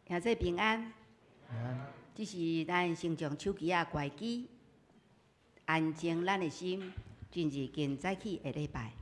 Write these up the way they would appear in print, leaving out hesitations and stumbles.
兄弟平安。平安。這是咱先將手機仔關機，安靜咱的心，進入今早起的禮拜。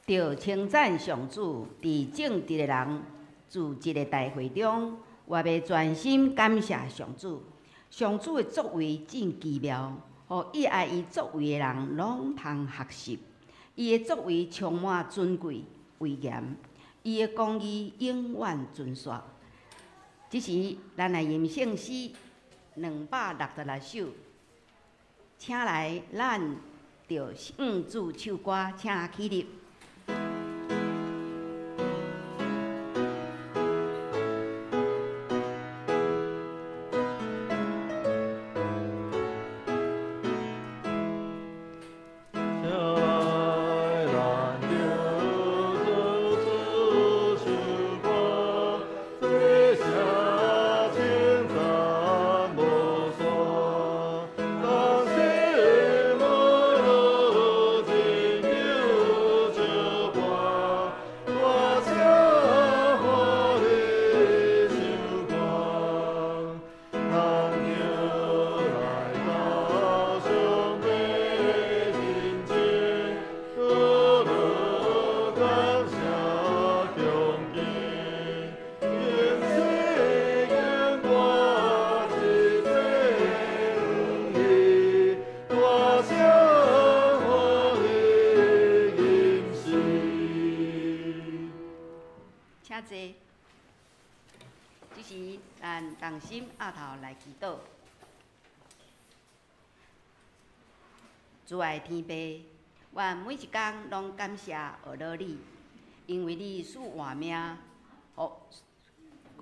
著稱讚上主，佇正直的人聚集的大會中，我欲全心感謝上主。上主的作為真奇妙，予伊愛伊作為的人攏通學習。伊的作為充滿尊貴威嚴，伊的公義永遠存續。這時，咱來吟聖詩266首，請來咱著向主唱歌，請起立。請坐。這時，咱同心徼頭來祈禱。主愛天父，阮每一工攏感謝呵咾你，因為你賜活命，予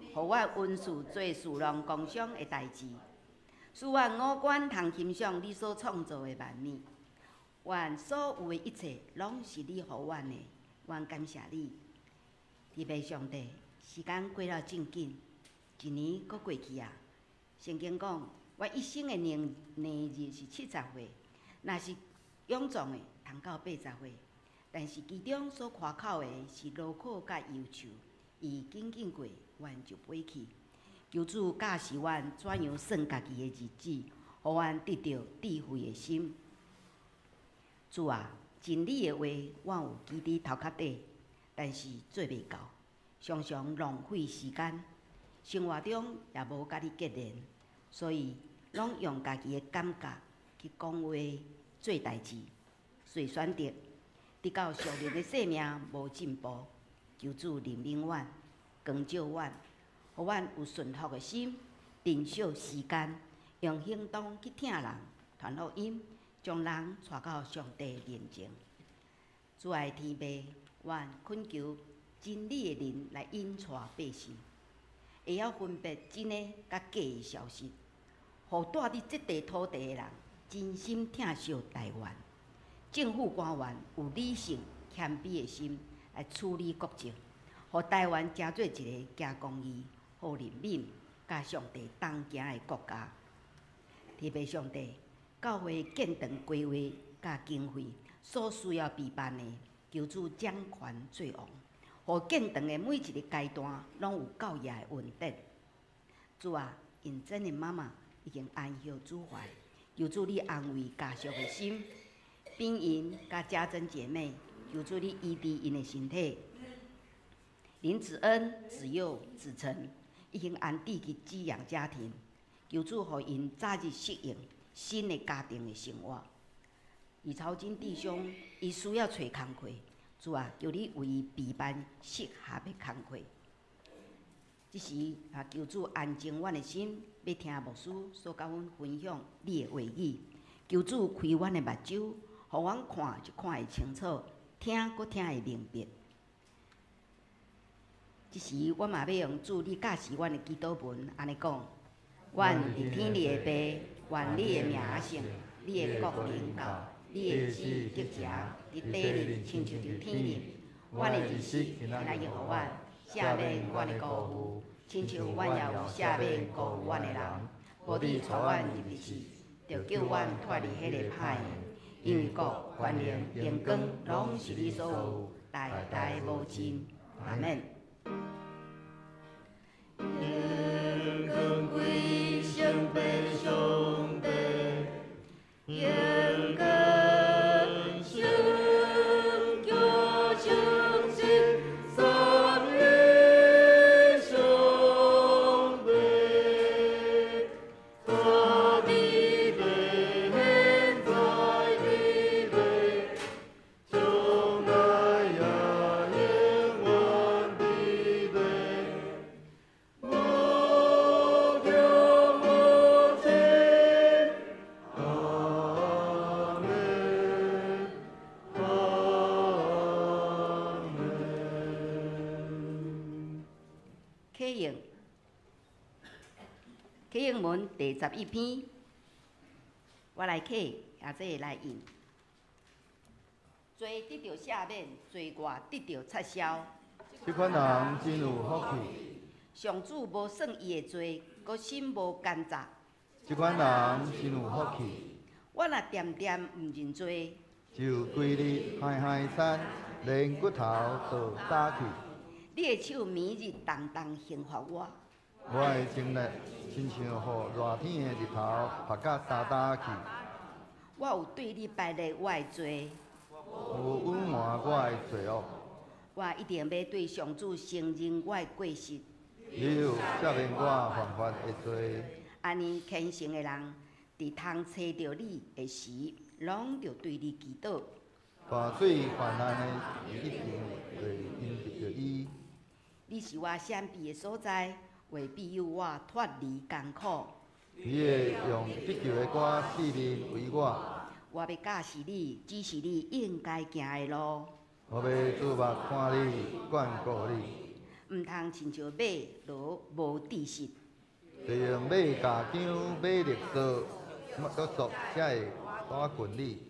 予阮恩賜做侍弄工商的代誌，使阮五官通欣賞你所創造的萬物。阮所有的一切，攏是你予阮的，阮感謝你。天父上帝，時間過了真緊，一年閣過去啊。聖經講，阮一生的年年日是70歲，若是勇壯的，通到80歲。但是其中所誇口的是勞苦佮憂愁，伊緊緊過，阮就飛去。求主教示阮怎樣算家己的日子，予阮得著智慧的心。主啊，真理的話，阮有記佇頭殼底，但是做袂到，常常浪費時間，生活中也無佮你結連，所以攏用家己的感覺去講話、做代誌、做選擇，直到屬靈的生命無進步。求主憐憫阮，光照阮，予阮有順服的心，珍惜時間，用行動去疼人、傳福音，將人帶到上帝面前。主愛天父，阮懇求真理的靈來引帶百姓，會曉分別真的佮假的消息，予住佇這塊土地的人真心疼惜台灣。政府官員有理性、謙卑的心來處理國政，予台灣成做一个行公義、好人民、佮上帝同行的國家。天父上帝，教會建堂規劃佮經費所需要備辦的，求主掌權做王，予建堂的每一个階段攏有教爺的恩典。主啊，尹真的媽媽已經安息主懷，求主你安慰家屬的心。秉莹佮家珍姐妹，求主你醫治𪜶的身體。林子恩、子佑、子成已經安置去寄養家庭，求主予𪜶早日適應新的家庭的生活。李朝金弟兄，伊需要找工課，主啊，求你為伊備辦適合的工課。這時啊，求主安靜阮的心，欲聽牧師所佮阮分享你的話語。求主開阮的目睭，予阮看就看會清楚，聽閣聽會明白。這時，我嘛欲用主你教示阮的祈禱文，按呢講：阮佇天裡的父，願你的名聖，你的國臨到，你的旨意得成，佇地裡親像佇天裡。阮的日食今仔日予阮，赦免阮的辜負，親像阮也有赦免辜負阮的人。無你帶阮入去試，著救阮脫離彼個歹的。因為國、權能、榮光，攏是你所有，代代無盡。阿們。榮光歸聖父上帝，榮光聖教聖神三一上帝，早佇咧，現在佇咧，將來也永遠佇咧。無窮無盡，阿們，阿們。啟應，啟應文第11篇，我來啟，也這來應。罪得著赦免，罪惡得著擦消。這款人真有福氣。上主無算伊的罪，閣心無奸詐。這款人真有福氣。我若恬恬毋認罪，就規日害害產，連骨頭都焦去。你的手暝日重重刑罰我。我的精力親像予熱天的日頭曝甲焦焦去。我有對你白列我的罪，有隱瞞我的罪惡。我一定欲對上主承認我的過失。你有赦免我犯法的罪。按呢虔誠的人，佇通揣著你的時，攏著對你祈禱。大水泛濫的時，一定會因著伊。你是我閃避的所在，會庇佑我脫離艱苦。你會用得救的歌四面圍我。我欲教示你，指示你應該行的路。我我欲注目看你，眷顧你。毋通親像馬驢無知識。就用馬鵰韁、馬力索、約束，才會趕近你。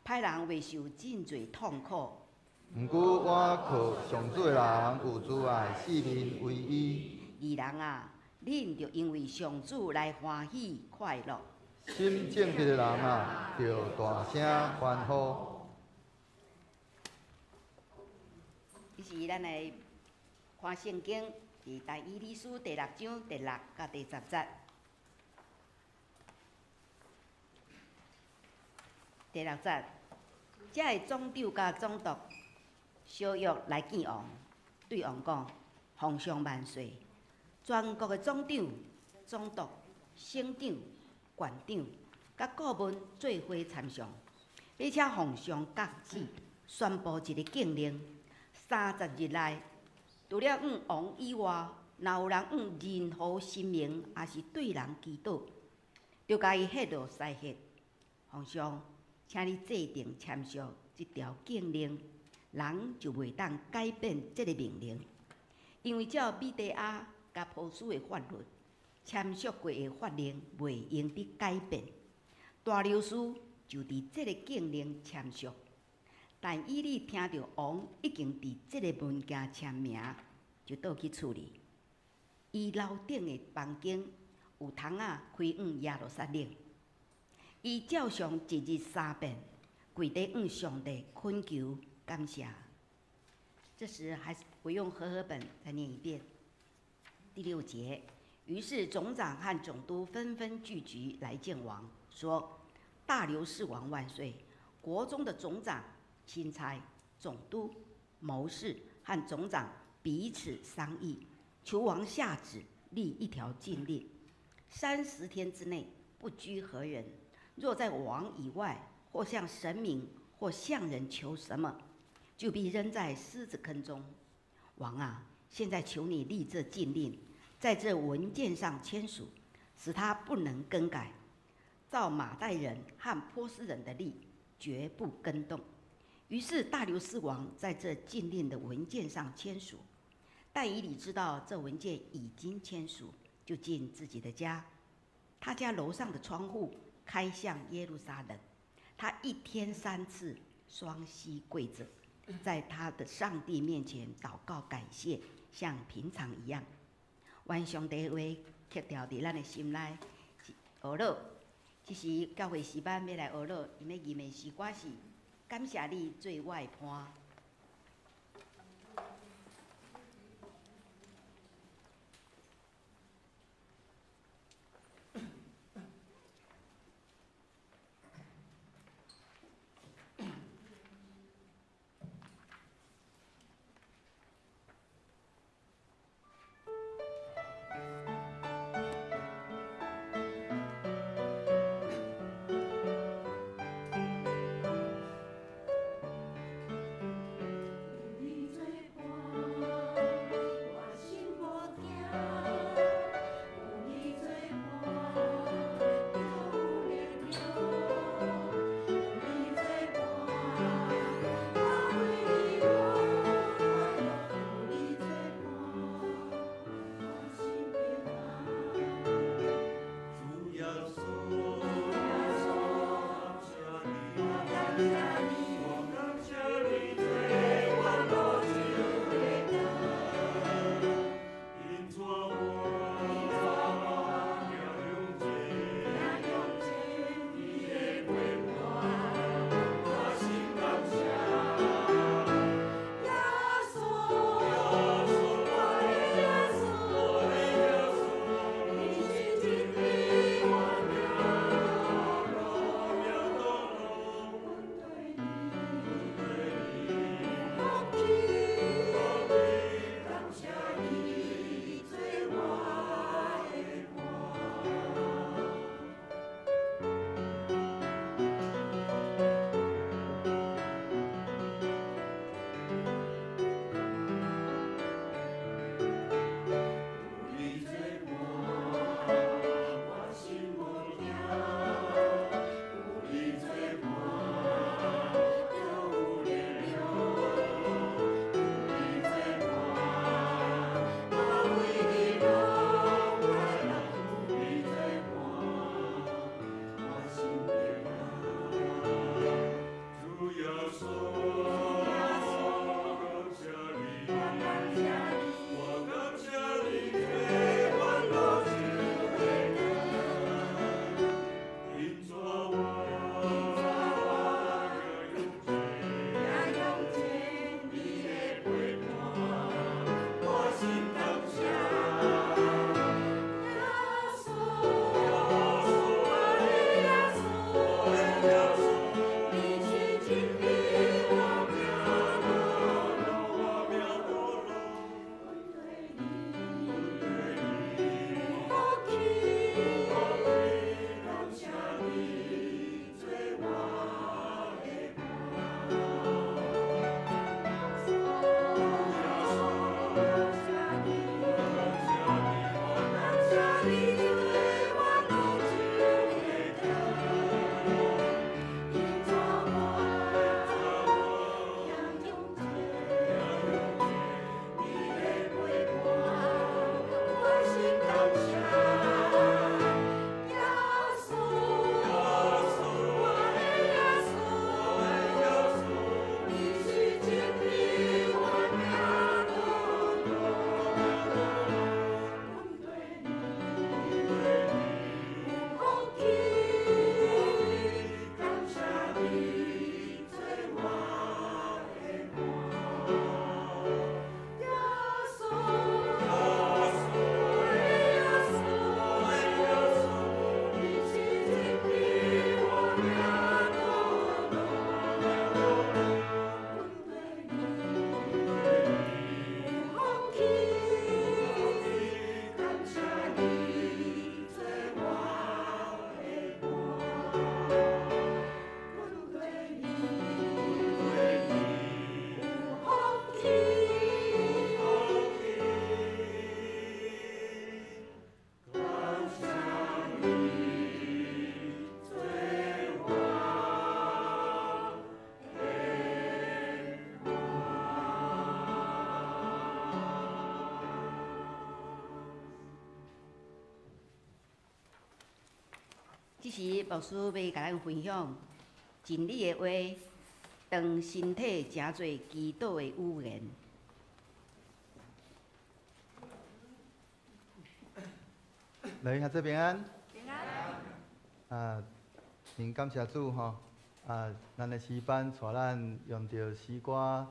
歹人會受真濟痛苦。毋過倚靠上主的人，有慈愛，四面圍伊。義人啊，恁著因為上主來歡喜快樂。心正直的人啊，著大聲歡呼。這是咱來看聖經，佇但以理書第六章第六佮第十節。第六節，這个總長佮總督相約來見王，對王講：皇上萬歲！全國的總長、總督、省長、縣長佮顧問做伙參商，欲請皇上降旨，宣布一個禁令：30日內，除了向王以外，若有人向任何神明，抑是對人祈禱，就共伊彼落西彼。皇上，請你制定簽署這條禁令，人就袂當改變這个命令，因為照米底亞佮波斯的法律，簽署過的法令袂用得改變。大流士就佇這个禁令簽署，但以理聽著王已經佇這个文件簽名，就倒去厝裡。伊樓頂的房間有窗仔開向耶路撒冷。伊照常一日三遍跪佇向上帝懇求感謝。這時還是我用和合本再念一遍。第六節，於是總長和總督紛紛聚集來見王，說：“大流士王萬歲！國中的總長、欽差、總督、謀士和總長彼此商議，求王下旨立一條禁令，30天之內不拘何人。若在王以外，或向神明，或向人求什麼，就必扔在獅子坑中。王啊，現在求你立這禁令，在這文件上簽署，使他不能更改。照瑪代人和波斯人的例，絕不更動。於是大流士王在這禁令的文件上簽署。但以理知道這文件已經簽署，就進自己的家。他家樓上的窗戶開向耶路撒冷，他一天三次雙膝跪着，在他的上帝面前禱告感謝，像平常一樣。願上帝的話刻牢佇咱的心內。學樂，這時教會詩班欲來學樂，𪜶欲吟的詩歌是：感謝你做我的伴。氣，感謝你做我的伴，阮對你有福氣。感謝你做我的伴。這時牧師欲共咱分享真理的話，當身體成做祈禱的語言。來，兄弟平安。平安。啊，真感謝主吼！啊，咱的詩班帶咱用著詩歌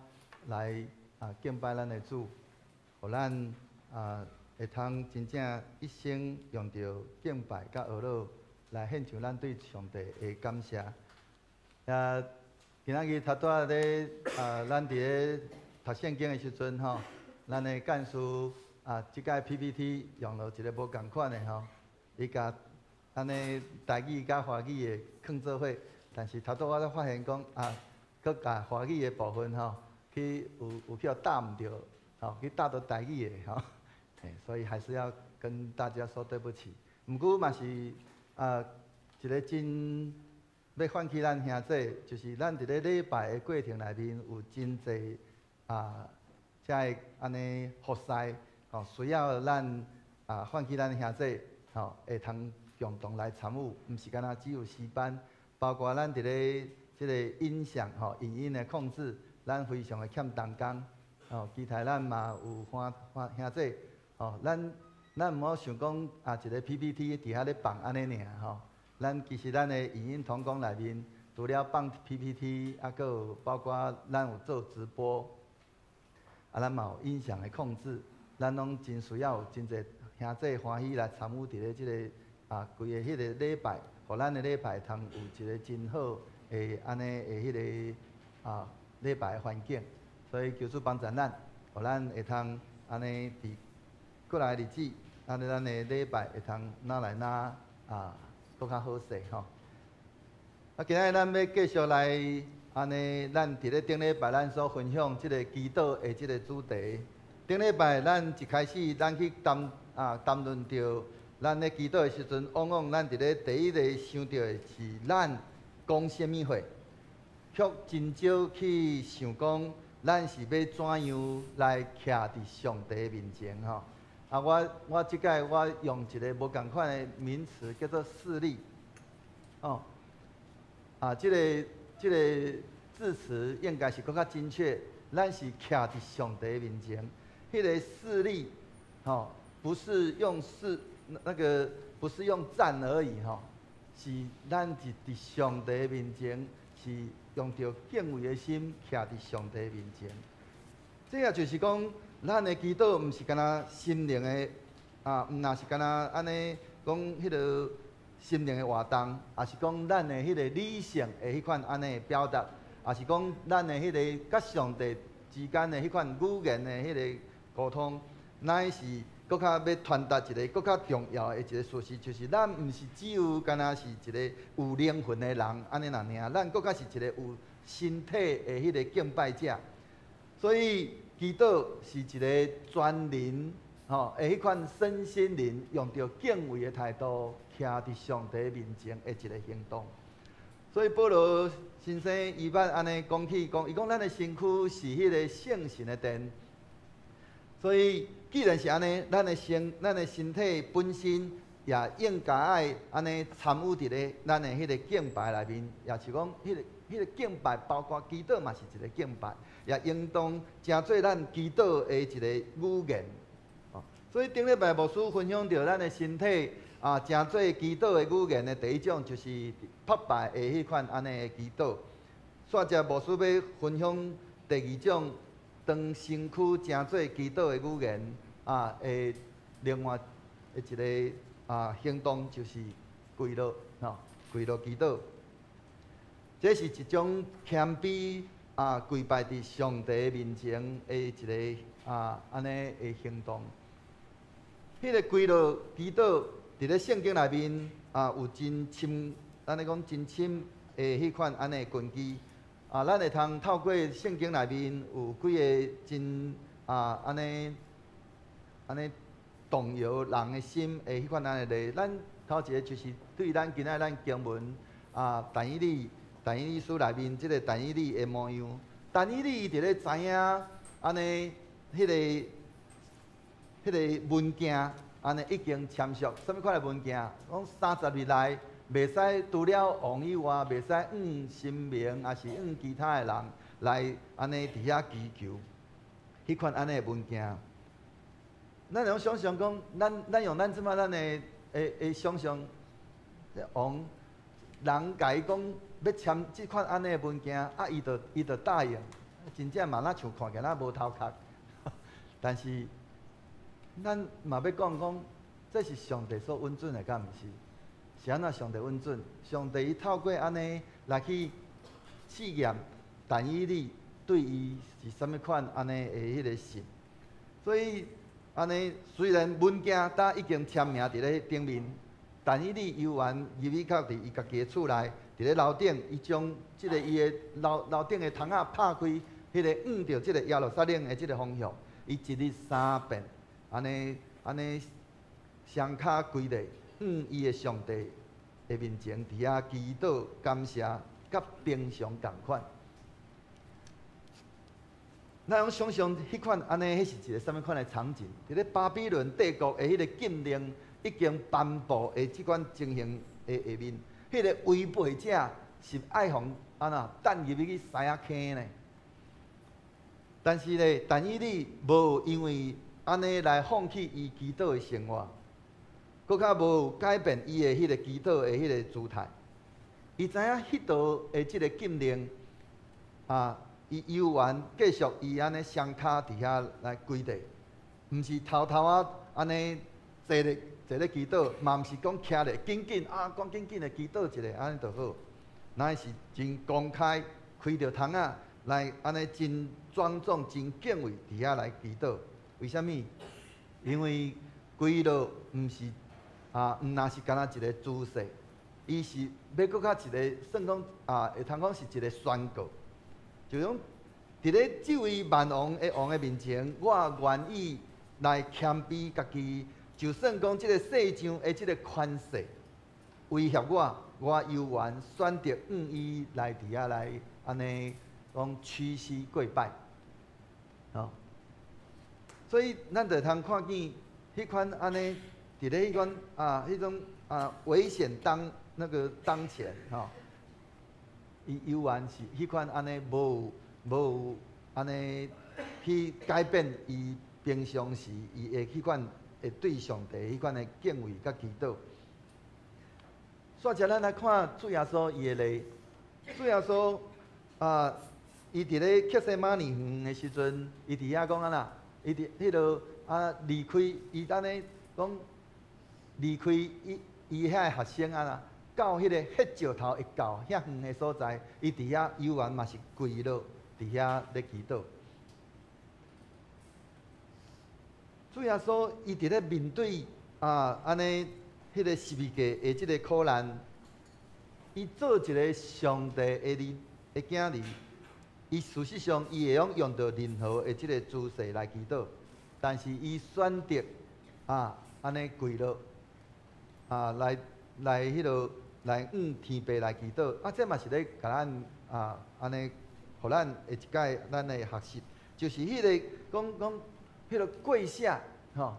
來啊敬拜咱的主，予咱啊會通真正一生用著敬拜佮哀樂來獻上咱對上帝的感謝。啊，今仔日頭拄仔咧啊，咱佇咧讀聖經的時陣吼，咱的幹事啊，這擺 PPT 用了一个無仝款的吼，伊共按呢台語佮華語的囥做伙，但是頭拄我才發現講啊，閣共華語的部分吼，去有去予搭毋著，吼，去搭著台語的吼，所以還是要跟大家說對不起。毋過嘛是啊，一个真欲喚起咱兄弟，就是咱佇咧禮拜的過程內面有真濟啊，才會按呢服侍，吼，需要咱啊喚起咱兄弟，吼，會通共同來參與，毋是干焦只有詩班，包括咱佇咧這个音響吼、影音的控制，咱非常的欠同工，吼，其他咱嘛有歡歡兄弟，吼，咱毋好想講啊，一个 PPT 佇遐咧放按呢爾吼，咱其實咱的影音同工內面，除了放 PPT，啊，閣有包括咱有做直播，啊，咱嘛有音響的控制，咱攏真需要有真濟兄弟歡喜來參與佇咧這个啊，規个彼个禮拜，予咱的禮拜通有一个真好的按呢的彼个啊禮拜的環境，所以求主幫助咱，予咱會通按呢佇過來的日子，按呢咱的禮拜會通哪來哪啊，閣較好勢吼。啊，今仔日咱欲繼續來按呢，咱佇咧頂禮拜咱所分享這个祈禱的這个主題。頂禮拜咱一開始，咱去談啊談論著咱咧祈禱的時陣，往往咱佇咧第一个想著的是咱講啥物話，卻真少去想講咱是欲怎樣來徛佇上帝面前吼。啊，我這擺我用一个無仝款的名詞叫做侍立，哦，啊，這个字詞應該是閣較精確。咱是徛佇上帝面前，彼个侍立，吼，不是用侍那个，不是用站而已吼，是咱是佇上帝面前，是用著敬畏的心徛佇上帝面前。這也就是講，咱的祈禱毋是干焦心靈的啊，毋若是干焦按呢講彼个心靈的活動，抑是講咱的彼个理性的彼款按呢的表達，抑是講咱的彼个佮上帝之間的彼款語言的彼个溝通，乃是閣較欲傳達一个閣較重要的一个事實，就是咱毋是只有干焦是一個有靈魂的人，按呢爾，咱閣較是一個有身體的彼个敬拜者。所以祈禱是一个全人吼，的彼款身心靈用著敬畏的態度，徛佇上帝面前的一个行動。所以保羅先生伊捌按呢講起講，伊講咱的身軀是彼个聖神的殿。所以既然是按呢，咱的身體本身也應該愛按呢參與佇咧咱的彼个敬拜內面，也是講彼个敬拜包括祈禱嘛是一个敬拜，也應當成做咱祈禱的一个語言。所以頂禮拜牧師分享著咱的身體啊，成做祈禱的語言的第一種就是拍拜的彼款按呢的祈禱。煞接牧師欲分享第二種，當身軀成做祈禱的語言啊，的另外的一个啊行動就是跪落，吼，跪落祈禱。這是一種謙卑啊，跪拜佇上帝面前的一个啊按呢的行動。彼個跪落祈禱，佇咧聖經內面啊有真深，按呢講真深的彼款按呢根基。啊，咱會通透過聖經內面有幾个真啊按呢按呢動搖人的心的彼款按呢例。咱頭一个就是對咱今仔咱經文啊，但以理但以理書內面這个但以理的模樣。但以理伊佇咧知影按呢彼個文件按呢已經簽署，啥物款的文件？講30日內袂使除了王以外，袂使向神明，抑是向其他的人來按呢佇遐祈求，彼款按呢的文件。咱會想像講，咱用咱這擺咱的想像，王人共伊講欲簽這款按呢的文件，啊，伊就答應，真正嘛，若像看起來若無頭殼。但是，咱嘛欲講講，這是上帝所允准的，敢毋是？是按怎上帝允准？上帝伊透過按呢來去試驗但以理對伊是啥物款按呢的彼个信。所以按呢，雖然文件早已經簽名佇咧頂面，但以理猶原入去到佇伊家己的厝內，佇咧樓頂，伊將這个伊的樓頂的窗仔拍開，彼个向著這个耶路撒冷的這个方向，伊一日三遍，按呢按呢雙跤跪咧，向伊的上帝的面前，佇遐祈禱感謝，佮平常仝款。咱用想像彼款按呢，彼是一个啥物款的場景？佇咧巴比倫帝國的彼个禁令已經頒布的這款情形的下面，彼个違背者是愛予按怎擲入去獅仔坑呢？但是咧，但以理無因為按呢來放棄伊祈禱的生活，閣較無改變伊的彼个祈禱的彼个姿態。伊知影彼道的這个禁令啊，伊猶原繼續伊按呢雙跤佇遐來跪地，毋是偷偷仔按呢坐咧祈禱，嘛毋是講徛咧緊緊啊，趕緊緊的祈禱一下按呢就好，乃是真公開開著窗仔來按呢真莊重、真敬畏佇遐來祈禱。為啥物？因為跪落毋是啊，毋若是干焦一个姿勢，伊是欲閣較一个算講啊，會通講是一个宣告。就講，佇咧這位萬王的王的面前，我願意來謙卑家己。就算講這个世上的這个權勢威脅我，我猶原選擇向伊來佇遐來按呢講屈膝跪拜。吼，所以咱就通看見彼款按呢，佇咧彼款啊，彼種啊危險當那個當前吼。伊猶原是彼款按呢，無按呢去改變伊平常時伊的彼款會對上帝彼款的敬畏佮祈禱。煞來咱來看主耶穌伊的例，主耶穌啊，伊佇咧客西馬尼園的時陣，伊佇遐講按怎？伊佇彼落啊離開伊按呢講離開伊伊遐的學生按怎？到彼个彼石頭會到遐遠的所在，伊佇遐猶原嘛是跪落佇遐咧祈禱。主耶穌伊佇咧面對啊按呢彼个十字架的這个苦難，伊做一个上帝的兒的囝兒，伊事實上伊會用用著任何的這个姿勢來祈禱，但是伊選擇啊按呢跪落啊來來彼落來向天父來祈禱，啊，這嘛是咧共咱啊按呢，予咱會一擺咱的學習，就是彼个講講彼个跪下吼，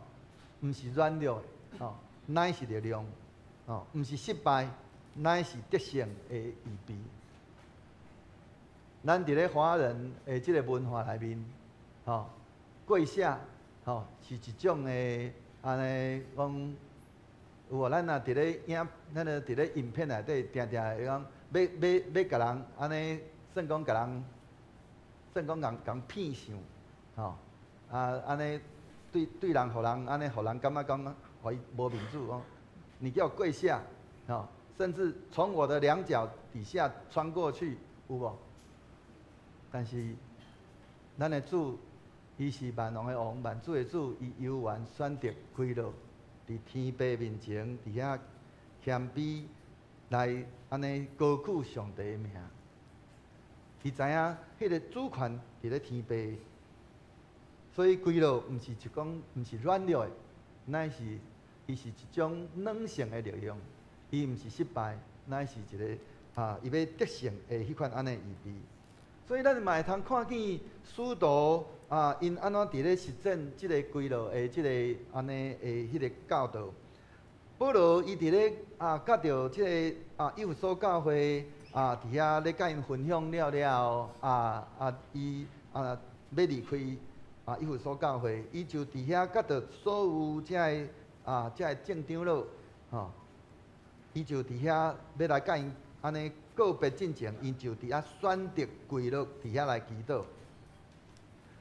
毋是軟弱的吼，乃是力量吼，毋是失敗，乃是得勝的預備。咱佇咧華人的這个文化內面，吼，跪下吼是一種的按呢講。有無？咱若佇咧影，咱若佇咧影片內底，定定會講，欲欲欲共人按呢，算講共人，算講共共騙相，吼啊按呢對對人，予人按呢，予人感覺講，予伊無面子講，你叫我跪下，吼，甚至從我的兩腳底下穿過去，有無？但是，咱的主，伊是萬王的王，萬主的主，伊猶原選擇跪落佇天父面前，佇遐謙卑來按呢高舉上帝的名。伊知影彼個主權佇咧天父，所以跪落毋是一講，毋是軟弱的，乃是伊是一種軟性的力量。伊毋是失敗，乃是一個啊，伊欲得勝的彼款按呢預備。所以咱嘛會通看見使徒啊，𪜶按怎佇咧實踐這个跪落的這个按呢的彼个教導。保羅伊佇咧啊，佮著這个啊以弗所教會啊，佇遐咧佮𪜶分享了了後，啊伊啊欲離開啊以弗所教會，伊就佇遐佮著所有這个啊這个眾長老吼，伊就佇遐欲來佮𪜶按呢告別進前，𪜶就佇遐選擇跪落佇遐來祈禱。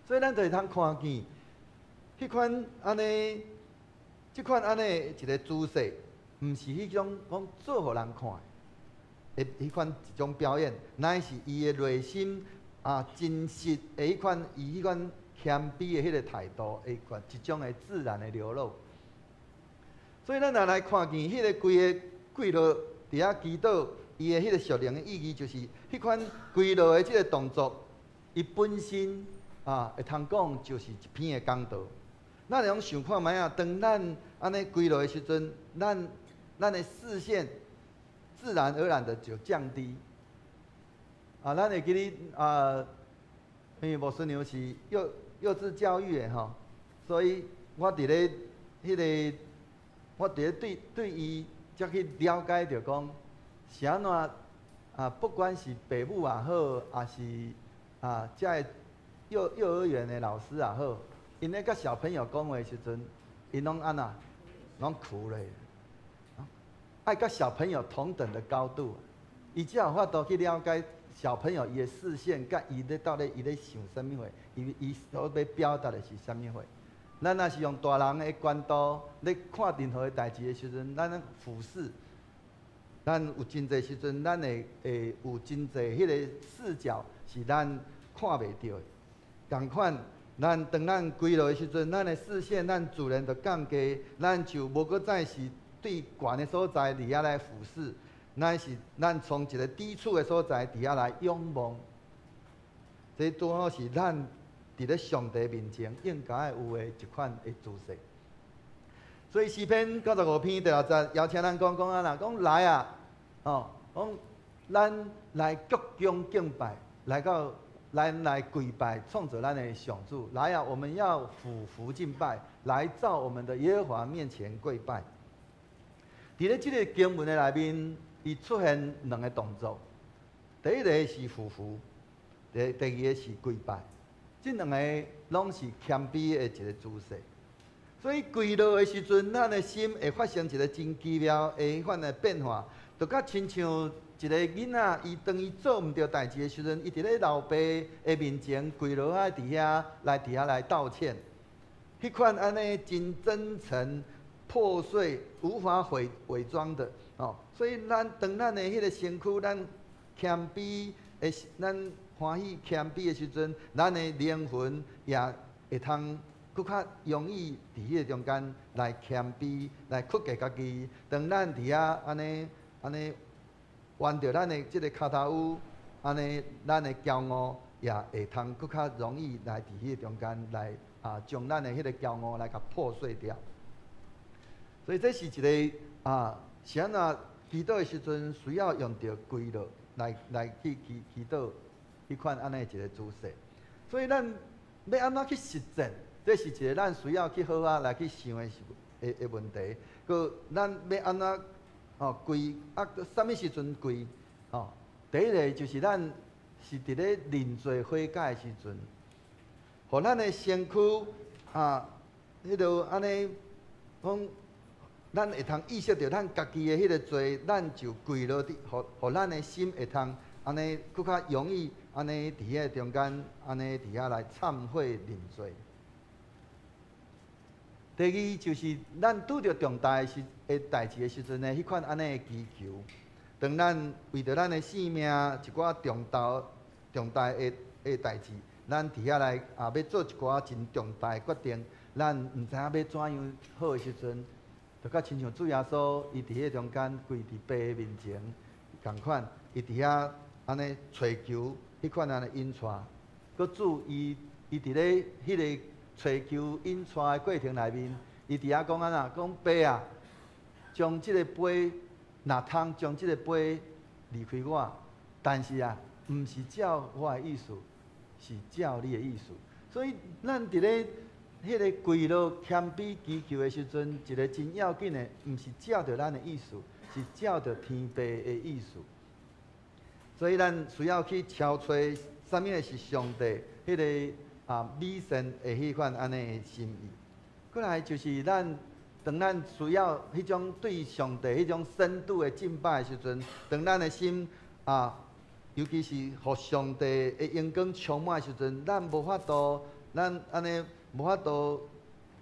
所以咱就會通看見，彼款按呢，這款按呢一个姿勢，毋是彼種講做予人看的，彼款一種表演，乃是伊的內心啊真實的彼款，伊彼款謙卑的彼个態度，彼款一種的自然的流露。所以咱若來看見彼个規个跪落佇遐祈禱，伊的彼个屬靈的意義，就是彼款跪落的這个動作，伊本身啊會通講就是一篇的講道。咱會用想看覓啊？當咱按呢跪落的時陣，咱的視線自然而然的就降低。啊，咱會記得啊，因為牧師娘是幼稚教育的吼，所以我佇咧彼个，我佇咧對對伊才去了解著講，是按怎啊？不管是爸母也好，抑是啊，這个幼兒園的老師也好，𪜶咧佮小朋友講話的時陣，𪜶攏按怎，攏屈咧，愛佮小朋友同等的高度，伊才有法度去了解小朋友伊的視線，佮伊咧到底伊咧想啥物貨，伊所欲表達的是啥物貨。咱若是用大人的觀度咧看任何的代誌的時陣，咱俯視，咱有真濟時陣，咱會會有真濟彼個視角是咱看袂著的。仝款，咱當咱跪落的時陣，咱的視線，咱自然就降低，咱就無閣再是對懸的所在佇遐來俯視，咱是咱從一个低處的所在佇遐來仰望。這拄好是咱佇咧上帝面前應該有的一款的姿勢。所以詩篇95篇第六節邀請咱講講按怎，講來啊，哦，講咱來鞠躬敬拜，來到咱來跪拜創造咱的上主。來啊，我們要俯伏敬拜，來到我們的耶和華面前跪拜。佇咧這个經文的內面，伊出現兩个動作，第一个是俯伏，第二个是跪拜。這兩个攏是謙卑的一个姿勢。所以跪落的時陣，咱的心會發生一个真奇妙的彼款的變化，就佮親像一个囡仔，伊當伊做毋著代誌的時陣，伊佇咧老爸的面前跪落來佇遐來佇遐來道歉。彼款按呢真真誠、破碎、無法偽裝的哦。所以咱當咱的彼个身軀，咱謙卑的，咱歡喜謙卑的時陣，咱的靈魂也會通閣較容易佇彼个中間來謙卑、來克制家己。當咱佇遐按呢按呢彎著咱的這个跤頭趺，按呢咱的驕傲也會通閣較容易來佇彼個中間來啊，將咱的彼个驕傲來共破碎掉。所以這是一个啊，是按怎祈禱的時陣需要用著跪落來來去祈禱，彼款按呢一个姿勢。所以咱欲按怎去實踐？這是一个咱需要去好好來去想的的的問題。閣咱欲按怎哦跪啊？啥物時陣跪？哦，第一个就是咱是佇咧認罪悔改的時陣，予咱的身軀啊，彼落按呢講，咱會通意識著咱家己的彼个罪，咱就跪落佇，予予咱的心會通按呢閣較容易按呢佇彼个中間按呢佇遐來懺悔認罪。第二就是咱拄著重大的時的代誌的時陣呢，彼款按呢的祈求，當咱為著咱的性命一寡重大重大的的代誌，咱佇遐來啊，欲做一寡真重大的決定，咱毋知影欲怎樣好的時陣，就較親像主耶穌，伊佇彼中間跪佇爸的面前仝款，伊佇遐按呢揣求彼款按呢引帶，閣主伊伊佇咧彼个揣求引帶的過程內面，伊佇遐講按怎？講爸啊，將這个杯若通將這个杯離開我，但是啊，毋是照我的意思，是照你的意思。所以咱佇咧彼个跪落謙卑祈求的時陣，一个真要緊的，毋是照著咱的意思，是照著天父的意思。所以咱需要去敲揣啥物的是上帝彼个啊美善的彼款按呢的心意。過來就是咱當咱需要彼種對上帝彼種深度的敬拜的時陣，當咱的心啊，尤其是予上帝的榮光充滿的時陣，咱無法度，咱按呢無法度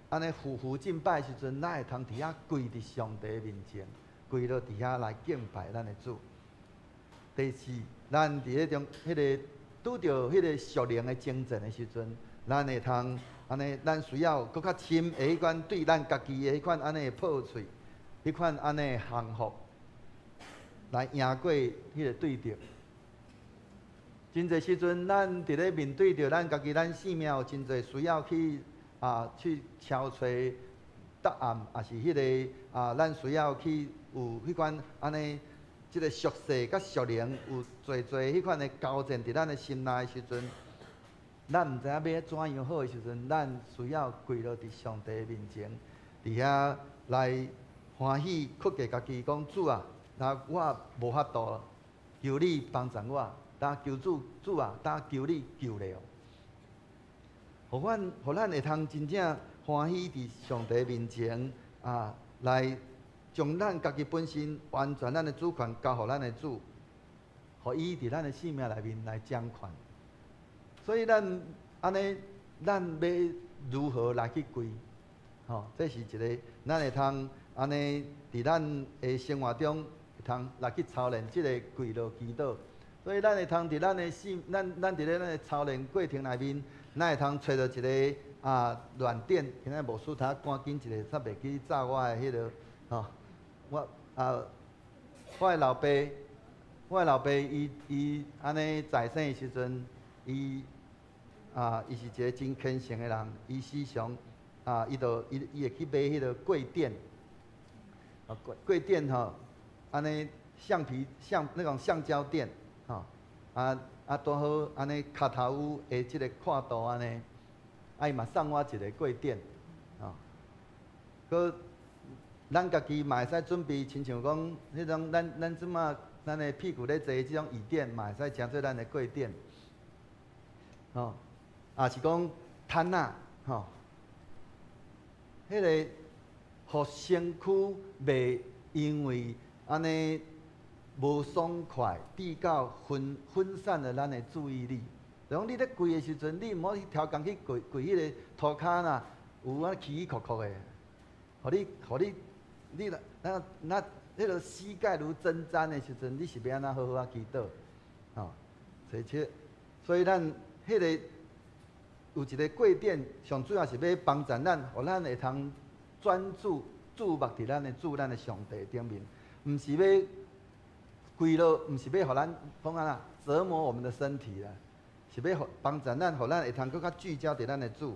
按呢匍匐敬拜的時陣，咱會通佇遐跪佇上帝面前，跪落佇遐來敬拜咱的主。第四，咱佇彼種彼个拄著彼个屬靈的爭戰的時陣，咱會通按呢，咱需要閣較深的彼款對咱家己的彼款按呢破碎，彼款按呢降服，來贏過彼个對敵。真濟時陣，咱佇咧面對著咱家己，咱生命有真濟需要去啊去敲揣答案，抑是彼个啊，咱需要去有彼款按呢，這个屬世佮屬靈有濟濟彼款的交戰佇咱的心內的時陣，咱毋知影欲怎樣好的時陣，咱需要跪落佇上帝面前，佇遐來歡喜哭過家己講主啊，那我無法度，求你幫助我，焦求主主啊，焦求你救了，予阮，予咱會通真正歡喜佇上帝面前啊來。將咱家己本身完全咱的主權交予咱的主，予伊佇咱的生命內面來掌權。所以咱按呢，咱欲如何來去跪？吼，這是一个咱會通按呢佇咱的生活中會通來去操練這个跪落祈禱。所以咱會通佇咱的生，咱咱佇咧咱的操練過程內面，咱會通揣著一个啊軟墊。今仔牧師頭趕緊一下，煞袂記炸我的彼个吼。我啊，我的老爸，我的老爸伊伊按呢在生的時陣，伊啊，伊是一个真虔誠的人，伊時常啊，伊就伊伊會去買彼个跪墊，啊跪跪墊吼，按呢橡皮橡那種橡膠墊，吼啊啊拄好按呢跤頭趺的這个闊度按呢，啊伊嘛送我一个跪墊，吼，閣。咱家己嘛會使準備，親像講彼種咱咱這馬咱的屁股咧坐這種椅墊，嘛會使成做咱的跪墊，吼，抑是講毯仔，吼，彼个予身軀袂因為按呢無爽快，比較分分散了咱的注意力。就講你咧跪的時陣，你毋好去刁工去跪跪彼个塗跤啦，有啊起起伏伏的，予你予你。你若那那彼个膝蓋如針氈的時陣，你是欲按怎好好仔祈禱？吼，所以，所以咱彼个有一个跪墊，上主要是欲幫助咱，予咱會通專注注目佇咱的主、咱的上帝頂面，毋是欲跪落，毋是欲予咱講按怎折磨我們的身體啦，是欲幫助咱，予咱會通閣較聚焦佇咱的主，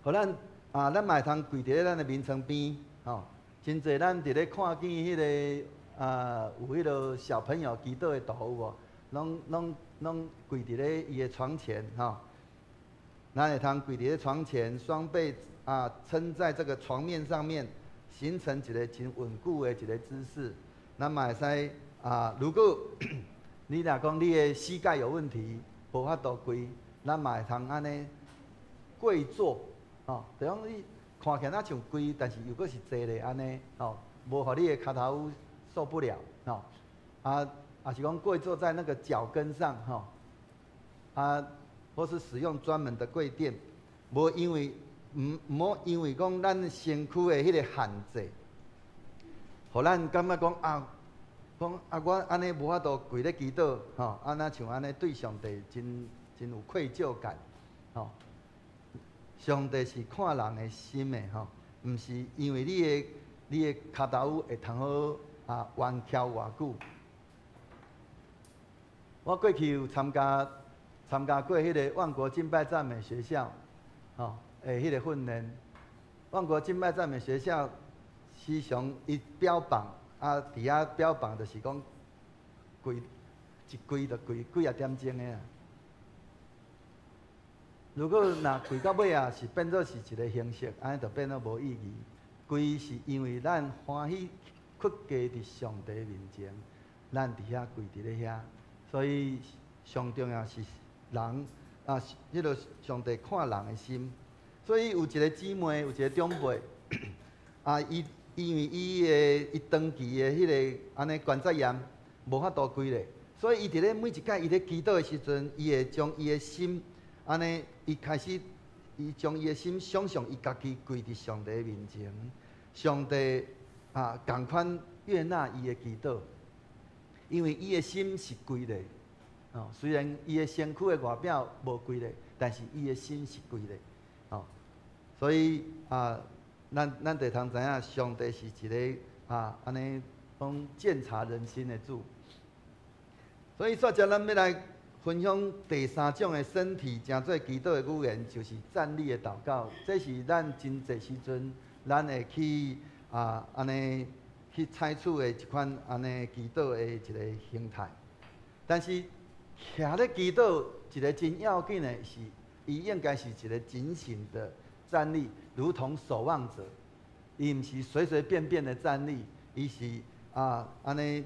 予咱啊，咱嘛會通跪佇咧咱的眠床邊，吼。真濟咱佇咧看見彼个啊，有彼个小朋友祈禱的圖有無？攏攏攏跪佇咧伊的床前吼，咱會通跪佇咧床前，雙臂啊撐在這個床面上面，形成一个真穩固的一个姿勢。咱嘛會使啊，如果你若講你的膝蓋有問題，無法度跪，咱嘛會通按呢跪坐，吼，就講你。看起來若像跪，但是又閣是坐咧按呢，吼，無予你的跤頭受不了，吼，啊，抑是講跪坐在那個腳跟上，吼，啊，或是使用專門的跪墊，無因為毋毋好因為講咱身軀的彼个限制，予咱感覺講啊，講啊我按呢無法度跪咧祈禱，吼，啊若像按呢對上帝真真有愧疚感，吼。上帝是看人的心的吼，毋是因為你的跤頭會通好啊彎翹偌久。我過去有參加過彼个萬國敬拜讚美學校，吼的彼个訓練。萬國敬拜讚美學校時常伊標榜啊，佇遐標榜就是講跪一跪就跪幾仔點鐘的啊。如果若跪到尾啊，是變做是一个形式，按呢就變做無意義。跪是因為咱歡喜屈低佇上帝面前，咱佇遐跪佇咧遐，所以上重要是人啊，彼个上帝看人的心。所以有一个姊妹，有一个長輩，啊，伊因為伊的伊長期的彼个按呢關節炎，無法度跪咧，所以伊佇咧每一擺伊咧祈禱的時陣，伊會將伊的心按呢，伊開始伊將伊的心想象伊家己跪佇上帝面前，上帝啊，仝款悅納伊的祈禱，因為伊的心是跪咧，哦，雖然伊的身軀的外表無跪咧，但是伊的心是跪咧，哦，所以啊，咱就通知影，上帝是一个啊，按呢講鑒察人心的主。所以，煞遮咱欲來分享第三種的身體成做祈禱的語言，就是站立的禱告。這是咱真濟時陣，咱會去啊，按呢去採取的一款按呢祈禱的一個形態。但是，徛咧祈禱一個真要緊的是，伊應該是一個警醒的站立，如同守望者。伊毋是隨隨便便的站立，伊是啊，按呢。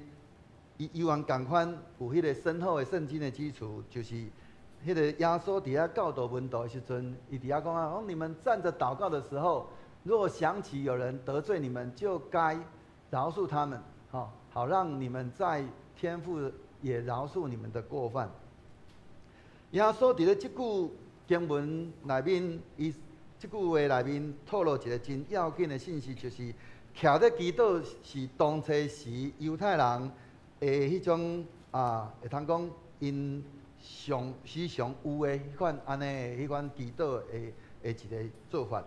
伊猶原仝款有彼個深厚的聖經的基礎，就是彼個耶穌佇遐教導門徒的時陣，伊佇遐講啊，講你們站着禱告的時候，若想起有人得罪你們，就該饒恕他們，吼，好讓你們在天父也饒恕你們的過犯。耶穌佇咧這句經文內面，伊這句話內面透露一個真要緊的信息，就是徛咧祈禱是當初時猶太人的彼種啊，會通講𪜶上時常有的彼款按呢彼款祈禱的一個做法。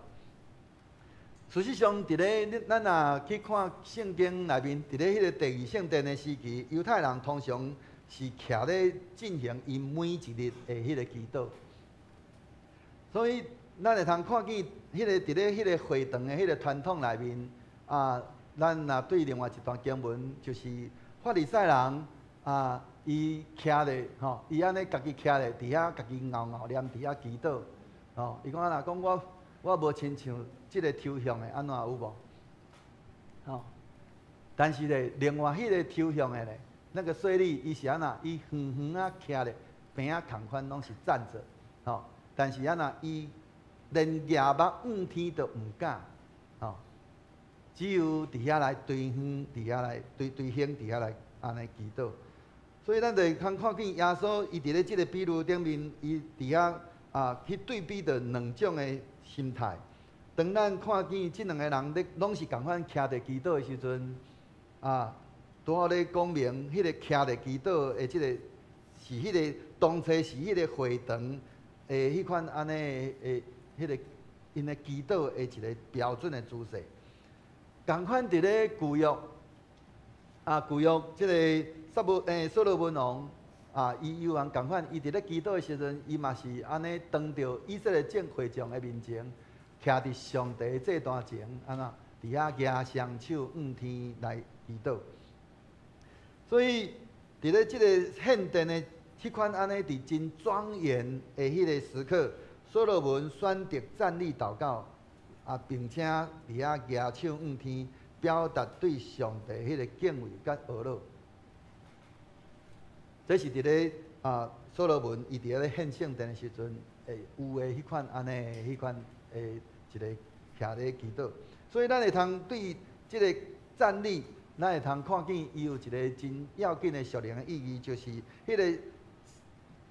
事實上，佇咧咱若去看聖經內面，佇咧彼个第二聖殿的時期，猶太人通常是徛咧進行𪜶每一日的彼个祈禱。所以，咱會通看見彼个佇咧彼个會堂的彼个傳統內面，啊，咱若對另外一段經文，就是法利賽人啊，伊徛咧，吼，伊按呢家己徛咧，佇遐家己𠢕𠢕念，佇遐祈禱，吼，伊講啊，若講我無親像這个抽象的按怎有無？吼，但是咧，另外彼个抽象的咧，那個稅吏，伊是按怎？伊遠遠仔徛咧，邊仔仝款攏是站著，吼，但是按怎？伊連舉目向天都毋敢，吼，只有佇遐來垂耳，佇遐來垂垂胸，佇遐來按呢祈禱。所以咱就會通看見耶穌，伊佇咧這個比喻頂面，伊佇遐啊去對比著兩種的心態。當咱看見這兩个人咧，攏是仝款徛佇祈禱的時陣，啊，拄好咧講明，彼个徛佇祈禱的這个是彼个當初是彼個會堂的彼款按呢的彼个𪜶的祈禱的一个標準的姿勢。仝款佇咧舊約，啊，舊約這个撒母所羅門王啊，伊猶原仝款，伊佇咧祈禱的時陣，伊嘛是按呢當著以色列眾會眾的面前，徛佇上帝的祭壇前，按怎佇遐舉雙手向天來祈禱。所以，佇咧這个獻殿的彼款按呢佇真莊嚴的彼个時刻，所羅門選擇站立禱告，啊，並且佇遐舉手向天，表達對上帝彼个敬畏佮懊惱。這是佇咧啊，所羅門伊佇咧獻聖殿的時陣，會有的彼款按呢彼款的一个徛咧祈禱。所以咱會通對這个站立，咱會通看見伊有一个真要緊的屬靈的意義，就是彼个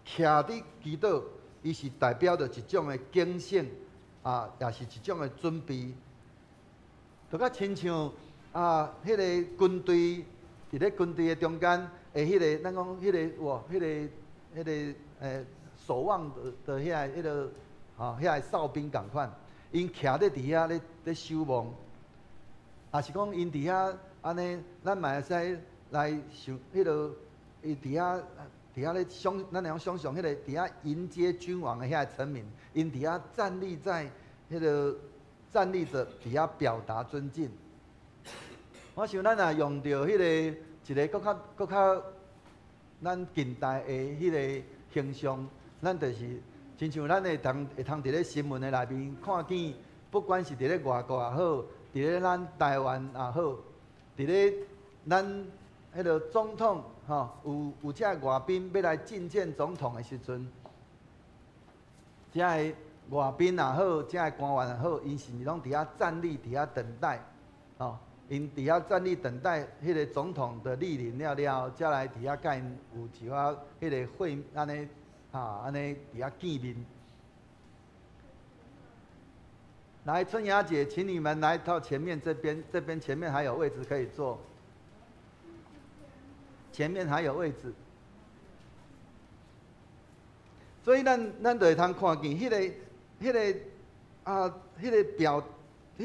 徛佇祈禱，伊是代表著一種的警醒，啊，也是一種的準備。就較親像啊，彼个軍隊佇咧軍隊的中間，的彼个咱講彼个哇，彼个彼个守望的遐彼个吼，遐个哨兵仝款，𪜶徛咧佇遐咧守望，抑是講𪜶佇遐按呢，咱嘛會使來想彼个，伊佇遐咧想，咱會用想像彼個佇遐迎接君王的遐個臣民，𪜶佇遐站立在彼个站立著佇遐表達尊敬。我想咱若用著彼个一个閣較咱近代的彼个形象，咱就是親像咱會通佇咧新聞的內面看見，不管是佇咧外國也好，佇咧咱台灣也好，佇咧咱彼个總統吼，有這外賓欲來覲見總統的時陣，這个外賓也好，這个官員也好，𪜶是毋是攏佇遐站立，佇遐等待，吼？𪜶佇遐站立等待彼个總統的蒞臨了了後，才來佇遐佮𪜶有一寡彼个會按呢，哈，按呢佇遐見面。來，春芽姐，請你們來到前面這邊，這邊前面還有位置可以坐，前面還有位置。所以咱就會通看見彼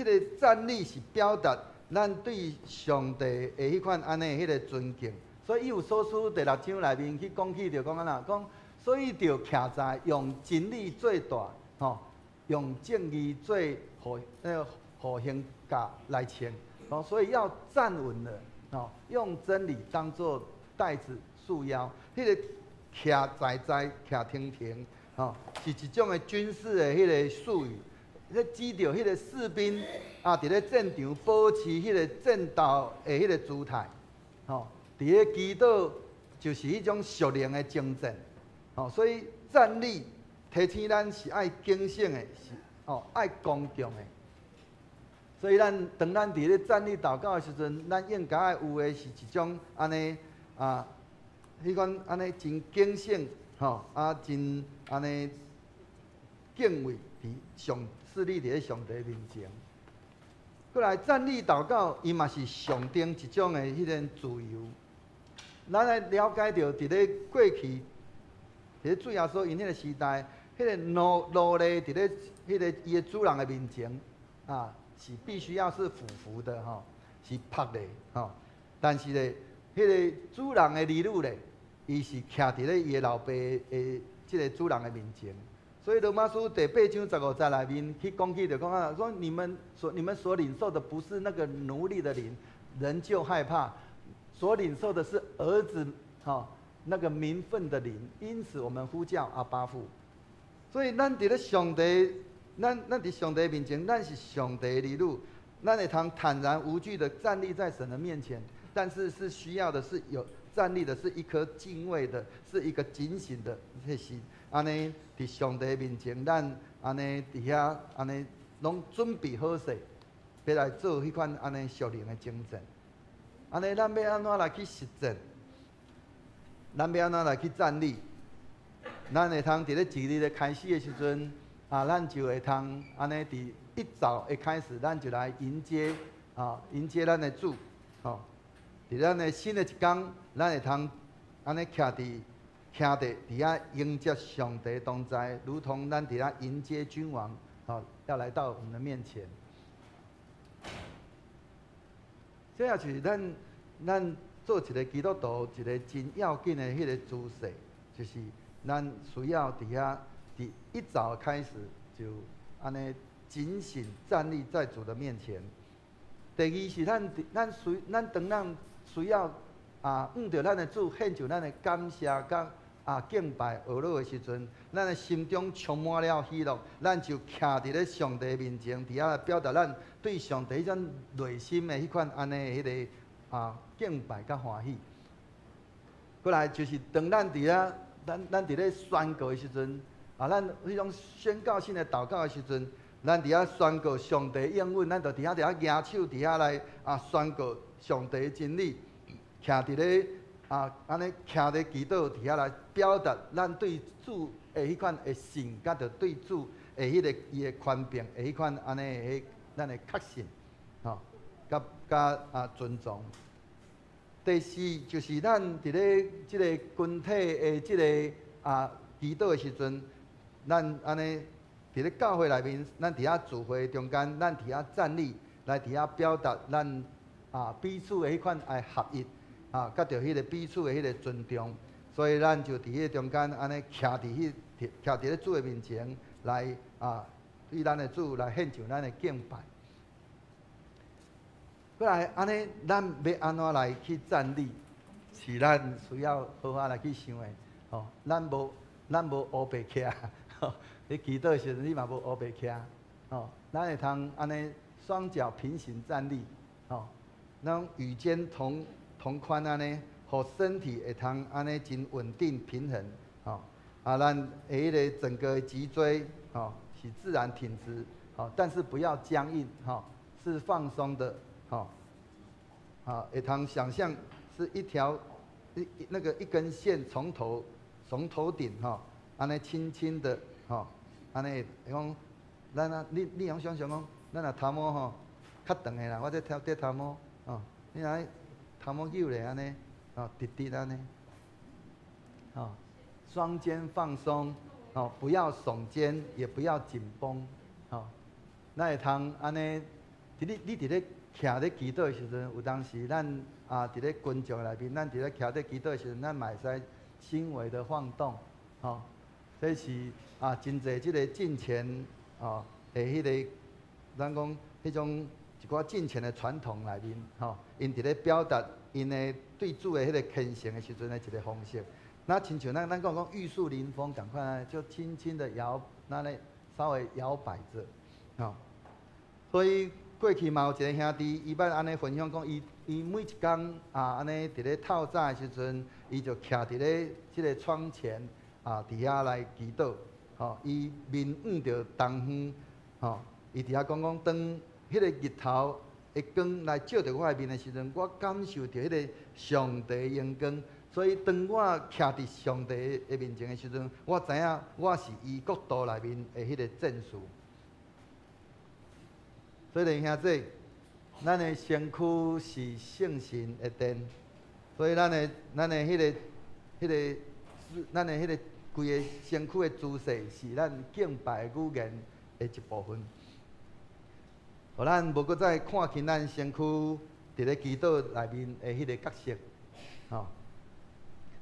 個站立是表達咱對上帝的彼款按呢彼個尊敬。所以以弗所書第六章內面去講起，就講按怎講，所以著徛在用真理做帶，吼，用正義做那個護胸甲來穿，哦，所以要站穩了，哦，用真理當做帶子束腰，彼個徛在在徛挺挺，吼，是一種的軍事的彼個術語。咧指著彼個士兵啊，佇咧戰場保持彼個戰鬥的彼個姿態，吼，佇咧祈禱就是彼種屬靈的征戰，吼，所以站立提醒咱是愛警醒的，是哦愛剛強的。所以咱當咱佇咧站立禱告的時陣，咱應該愛有的是一種按呢啊，彼款按呢真警醒，吼啊真按呢敬畏佇上設立佇咧上帝面前。過來站立禱告，伊嘛是象徵一種的彼個自由。咱來了解著佇咧過去，佇咧主耶穌𪜶彼個時代，彼個奴隸佇咧彼個伊的主人的面前啊，是必須要是俯伏的吼，是伏的吼。但是咧，彼個主人的兒女咧，伊是徛佇咧伊的老爸的這個主人的面前。所以羅馬書第八章十五節內面去講起，就講啊，說你們所領受的不是那個奴隸的靈，仍舊害怕；所領受的是兒子，吼那個名分的靈。因此我們呼叫阿爸父。所以咱佇咧上帝，咱佇上帝面前，咱是上帝的兒女，咱會通坦然無懼的站立在神的面前。但是是需要的是有站立的是一顆敬畏的，是一個警醒的彼心。按呢，佇上帝面前，咱按呢佇遐按呢攏準備好勢，欲來做彼款按呢屬靈的征戰。按呢，咱欲按怎來去實踐？咱欲按怎來去站立？咱會通佇咧一日的開始的時陣，啊，咱就會通按呢佇一早的開始，咱就來迎接啊，迎接咱的主，吼。佇咱的新的一工，咱會通按呢徛佇遐迎接上帝同在，如同咱佇遐迎接君王，吼，要來到我們的面前。這也是咱做一個基督徒一個真要緊的彼個姿勢，就是咱需要佇遐佇一早開始就按呢警醒站立在主的面前。第二是咱當咱需要啊，向著咱的主獻上咱的感謝佮敬拜呵咾的時陣，咱的心中充滿了喜樂，咱就徛佇咧上帝面前，佇遐表達咱對上帝彼種內心的彼款按呢彼个敬拜佮歡喜。過來就是當咱佇遐，咱佇咧宣告的時陣，啊，咱彼種宣告性的禱告的時陣，咱佇遐宣告上帝應允，咱就佇遐舉手佇遐來宣告上帝的真理，徛佇咧按呢徛佇祈禱佇遐來表達咱對主的彼款的信，佮著對主的彼個伊的權柄的彼款按呢彼咱的確信，吼，佮尊重。第四就是咱佇咧這個群體的這個祈禱的時陣，咱按呢佇咧教會內面，咱佇遐聚會中間，咱佇遐站立，來佇遐表達咱彼此的彼款愛合一，佮著彼个彼此的彼个尊重，所以咱就佇彼个中間按呢徛佇咧主的面前來對咱的主來獻上咱的敬拜。過來按呢，咱欲按怎來去站立，是咱需要好好來去想的。吼，咱無烏白徛，你祈禱的時陣你嘛無烏白徛，吼，咱會通按呢雙腳平行站立，吼，咱與肩同寬按呢，予身體會通按呢真穩定平衡，吼，咱的彼个整個脊椎，吼，是自然挺直，吼，但是不要僵硬，吼，是放鬆的，吼，會通想象是一條一那個一根線從頭頂，吼，按呢輕輕的，吼，按呢講，咱啊，你用想象講，咱若頭毛吼較長的啦，我這頭這頭毛，吼，你若頭毛扭咧按呢，吼，直直按呢，吼，雙肩放鬆，吼，不要聳肩，也不要緊繃，吼，咱會通按呢，佇你佇咧徛咧祈禱的時陣，有當時咱佇咧群眾內面，咱佇咧徛咧祈禱的時陣，咱嘛會使輕微的晃動，吼，這是真濟這个敬虔吼的彼个，咱講彼種一寡敬虔的傳統內面，吼，𪜶佇咧表達𪜶的對主的彼個虔誠的時陣的一个方式。那親像咱講講玉樹臨風仝款，就輕輕的搖，那咧稍微搖擺著，吼。所以過去嘛有一个兄弟，伊捌按呢分享講，伊每一工按呢佇咧透早的時陣，伊就徛佇咧這个窗前佇遐來祈禱，吼，伊面向著東方，吼，伊佇遐講講，當彼个日頭的光來照著我的面的時陣，我感受著彼个上帝的榮光。所以當我徛佇上帝的面前的時陣，我知影我是伊國度內面的彼个戰士。所以弟兄姊，咱的身軀是聖神的殿，所以咱的彼个規个身軀的姿勢是咱敬拜語言的一部分。予咱無閣再看輕咱身軀佇咧祈禱內面的彼个角色，吼。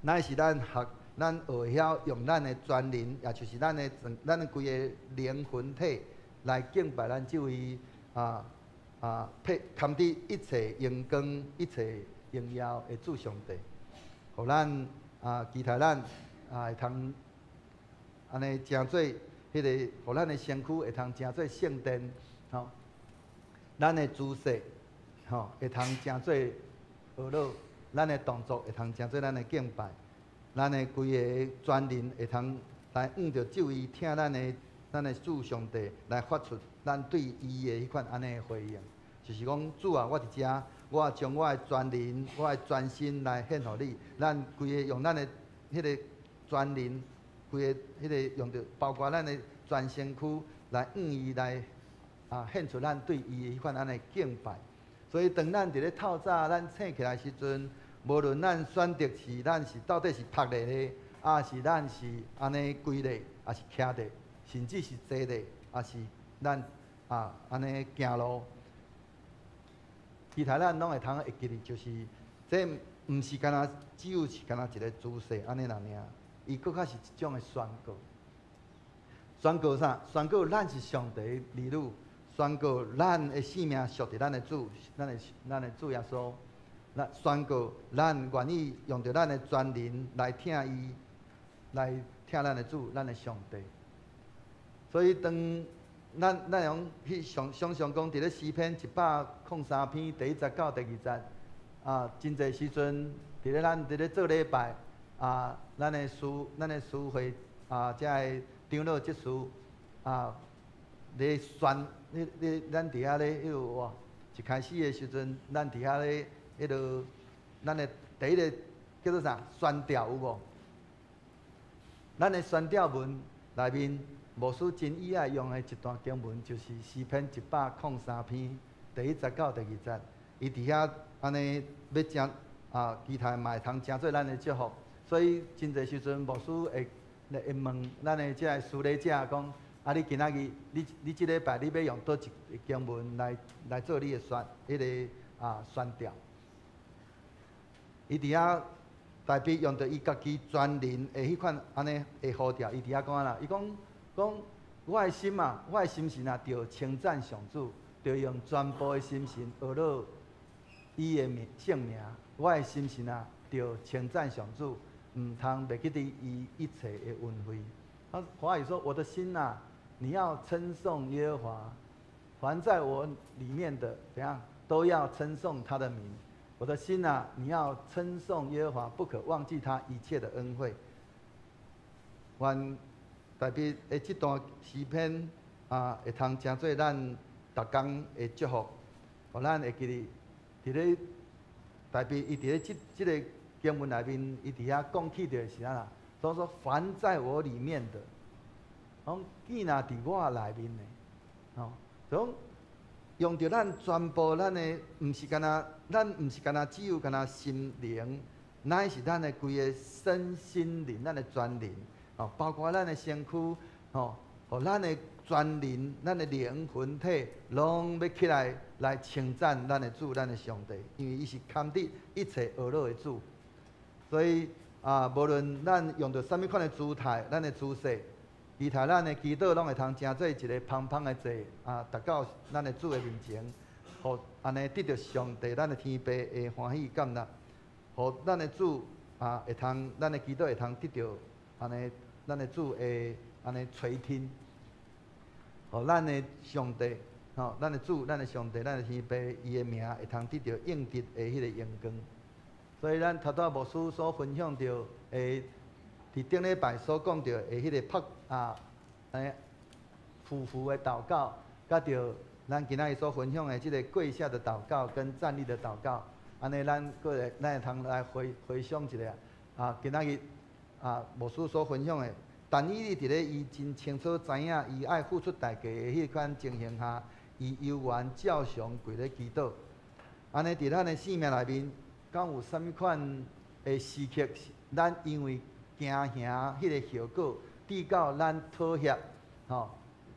乃是咱學，咱學會曉用咱的全靈，也就是咱的規个靈魂體來敬拜咱這位配堪得一切榮光、一切榮耀的主上帝。予咱期待咱會通按呢成做彼个，予咱的身軀會通成做聖殿，吼。咱的姿勢，吼，會通成做呵咾。咱的動作會通成做咱的敬拜，咱的規個全人會通來向著這位疼咱的主上帝來發出咱對伊的彼款按呢的回應，就是講主啊，我佇遮，我將我的全人、我的全身來獻予你。咱規个用咱的彼个全人，規個彼个用著，包括咱的全身軀來向伊來獻出咱對伊的彼款按呢敬拜。所以當咱佇咧透早咱醒起來時陣，無論咱選擇是咱是到底是趴咧咧，抑是咱是按呢跪咧，抑是徛咧，甚至是坐咧，抑是咱按呢行路，其他咱攏會通會記得，就是這毋是干焦只有是干焦一个姿勢按呢爾爾，伊閣較是一種的宣告。宣告啥？宣告咱是上帝的兒女，宣告咱的性命屬佇咱的主，咱的主耶穌。咱宣告咱願意用著咱的全靈來疼伊，來疼咱的主，咱的上帝。所以當咱用去想象講，佇咧詩篇103篇第一節到第二節，真濟時陣，佇咧咱佇咧做禮拜，咱的司會遮个長老執事，咧宣，咧咧，咱佇遐咧彼个哇，一開始的時陣，咱佇遐咧彼个，咱的第一個叫做啥？宣調有無？咱的宣調文內面，牧師真喜愛用的一段經文，就是詩篇103篇第一節到第二節。伊佇遐按呢欲成，期待嘛會通成做咱的祝福。所以真濟時陣，牧師會來會問咱的這个司禮者講：啊，你今仔日，你這禮拜你欲用佗一經文來做你的宣，彼个宣調？伊佇遐大衛用著伊家己全人的彼款按呢的呼召，伊佇遐講啦，伊講講我的心啊，我的心神啊，著稱讚上主，著用全部的心神呵咾伊的名聖名。我的心神啊，著稱讚上主，毋通袂記得伊一切的恩惠。他華語說：我的心啊，你要稱頌耶和華，凡在我裡面的，怎樣都要稱頌他的名。我的心啊，你要稱頌耶和華，不可忘記他一切的恩惠。願大衛的這段詩篇啊，會通成做咱逐工的祝福，予咱會記得，佇咧大衛伊佇咧這個經文內面，伊佇遐講起著是啥啦？所以說，凡在我裡面的，講既若佇我內面的，吼，就講用著咱全部咱的，毋是干焦，咱毋是干焦只有干焦心靈，乃是咱的規个身心靈，咱的全人，吼，包括咱的身軀，吼，予咱的全人，咱的靈魂體，攏欲起來來稱讚咱的主，咱的上帝，因為伊是堪得一切呵咾的主。所以啊，無論咱用著啥物款的姿態，咱的姿勢，期待咱的祈禱攏會通成做一个芳芳的祭啊，達到咱的主的面前，予按呢得著上帝咱的天父的歡喜感納，予咱的主啊會通，咱的祈禱會通得著按呢咱的主的按呢垂聽，予咱的上帝，吼，咱的主，咱的上帝，咱的天父，伊的名會通得著應得的彼个榮光。所以咱頭拄牧師所分享著的，佇頂禮拜所講著的彼个拍啊，匍匐的禱告，佮著咱今仔日所分享的這个跪下的禱告跟站立的禱告，按呢咱閣會咱會通來回想一下啊，今仔日啊牧師所分享的，但以理佇咧伊真清楚知影伊愛付出代價的彼款情形下，伊猶原照常跪咧祈禱。按呢佇咱的生命內面，敢有啥物款的時刻，咱因為驚嚇彼个後果，致到咱妥協，吼，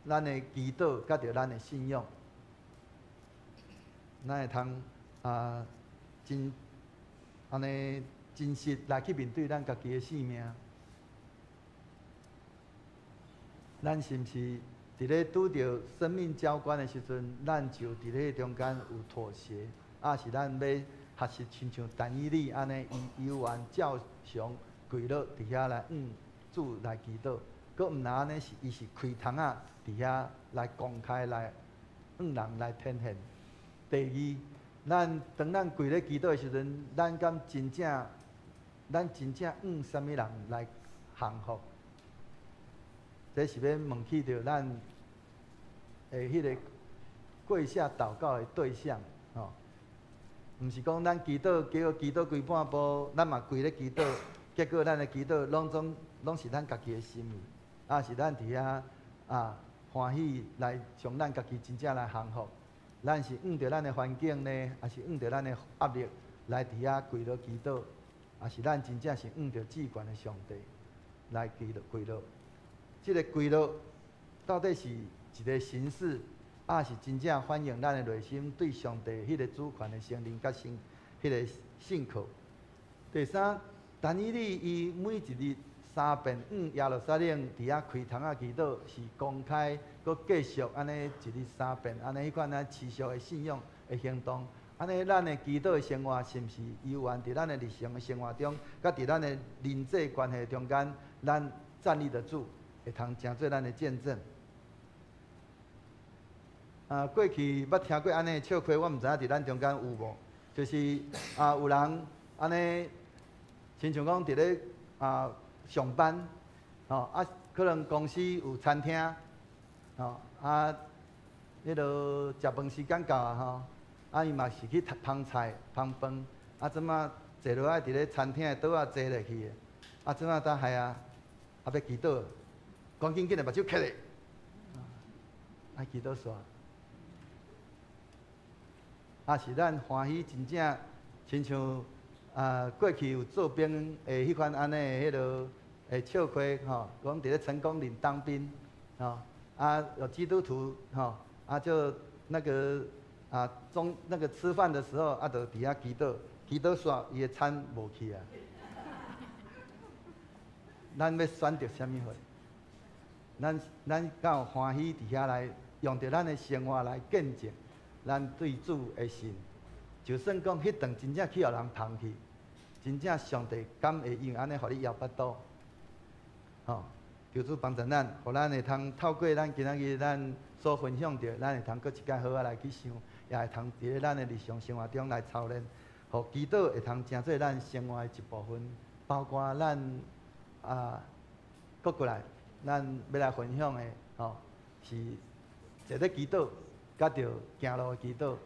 咱的祈禱佮著咱的信仰，咱會通啊真按呢真實來去面對咱家己的性命。咱是毋是佇咧拄著生命交關的時陣，咱就佇咧中間有妥協，抑是咱欲學習親像但以理按呢，伊猶原照常跪落佇遐來向主來祈禱，閣毋若按呢是伊是開窗仔佇遐來公開來向人來展現。第二，咱當咱跪咧祈禱的時陣，咱敢真正，咱真正向啥物人來降服？這是欲問起著咱的彼个跪下禱告的對象，吼。毋是講咱祈禱，結果祈禱規半晡，咱嘛跪咧祈禱，結果咱的祈禱攏總攏是咱家己的心意，抑是咱佇遐啊歡喜來將咱家己真正來降服。咱是向著咱的環境呢，抑是向著咱的壓力來佇遐跪落祈禱，抑是咱真正是向著至懸的上帝來祈禱跪落？這个跪落到底是一个形式，抑是真正反映咱的內心對上帝彼个主權的承認佮信彼个信靠？第三，但以理伊每一日三遍向耶路撒冷佇遐開窗仔祈禱，是公開閣繼續按呢一日三遍按呢彼款仔持續的信仰的行動。按呢，咱的祈禱的生活是毋是猶原佇咱的日常的生活中，佮佇咱的人際關係中間，咱站立得住，會通成做咱的見證？啊，過去捌聽過按呢笑話，我毋知影佇咱中間有無？就是啊，有人按呢，親像講佇咧啊上班，吼啊，可能公司有餐廳，吼啊，彼落食飯時間到啊吼，啊伊嘛是去捧菜捧飯，啊這馬坐落來佇咧餐廳的桌仔坐落去的，啊這馬當係啊，啊欲祈禱，趕緊緊的目睭瞌咧，愛祈禱煞。啊，是咱歡喜真正，親像啊過去有做兵的彼款按呢彼落。的笑話吼，講佇咧成功嶺當兵，吼啊有基督徒吼啊就那個啊中那個吃飯的時候啊，就佇遐祈禱，祈禱煞伊的餐無去啊。咱欲選擇啥物貨？咱敢有歡喜佇遐來用著咱的生活來見證咱對主的信？就算講彼頓真正去予人捧去，真正上帝敢會因為按呢予你枵腹肚？吼！求主幫助咱，予咱會通透過咱今仔日咱所分享著，咱會通閣一擺好好來去想，也會通佇咧咱的日常生活中來操練，予祈禱會通成做咱生活的一部分，包括咱啊，閣過來，咱欲來分享的吼，是坐咧祈禱，佮著行路的祈禱。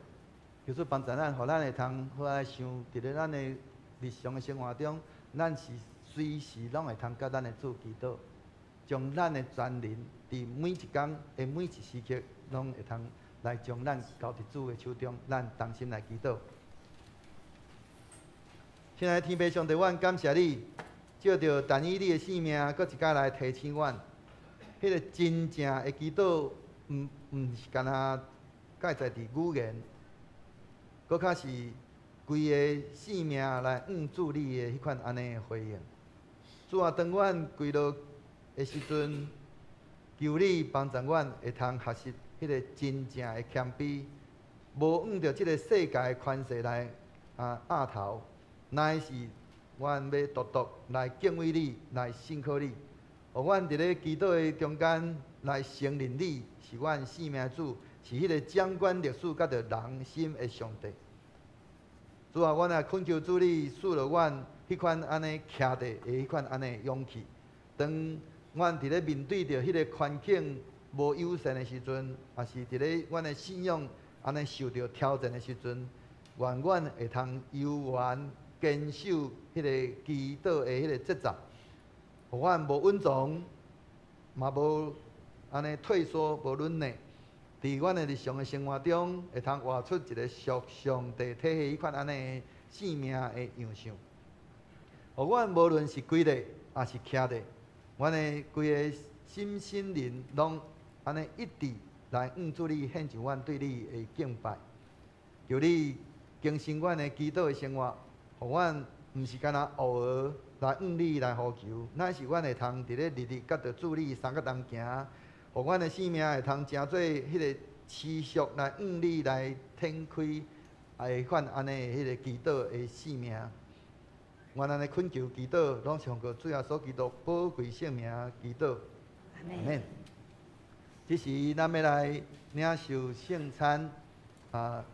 求主幫助咱，予咱會通好來想，佇咧咱的日常的生活中，咱是隨時攏會通佮咱的主祈禱，將咱的全人佇每一工的每一時刻，攏會通來將咱交佇主的手中，咱同心來祈禱。親愛的天父上帝，阮感謝你，藉著但以理的性命，閣一擺來提醒阮，彼个真正的祈禱，毋是干焦蓋在佇語言，閣較是規个性命來向主你的彼款按呢的回應。主啊，當阮跪落的時陣，求你幫助阮會通學習彼个真正的謙卑，無向著這个世界的權勢來壓頭，乃是阮欲獨獨來敬畏你，來信靠你。予阮佇咧祈禱的中間來承認你是阮生命主，是彼个掌管歷史佮著人心的上帝。主啊，阮也懇求主你賜予阮彼款按呢徛佇的彼款按呢勇氣。當阮佇咧面對著彼个環境無友善的時陣，抑是佇咧阮的信仰按呢受著挑戰的時陣，願阮會通猶原堅守彼個祈禱的彼个節奏，予阮無隱藏，嘛無按呢退縮，無軟弱。佇阮的日常的生活中，會通活出一个屬上帝體系彼款按呢生命的樣相。予阮無論是跪咧，抑是徛咧，阮的規个心身靈攏按呢一致來向主你獻上阮對你的敬拜。求你更新阮的祈禱的生活，予阮毋是干焦偶爾來向你來呼求，乃是阮會通佇咧日日佮著主你相佮同行，予阮的生命會通成做彼个持續來向你來展開，會款按呢彼个祈禱的生命。阮按呢懇求祈禱，攏是奉靠主耶穌基督寶貴聖名祈禱。阿們。這時，咱欲來領受聖餐啊，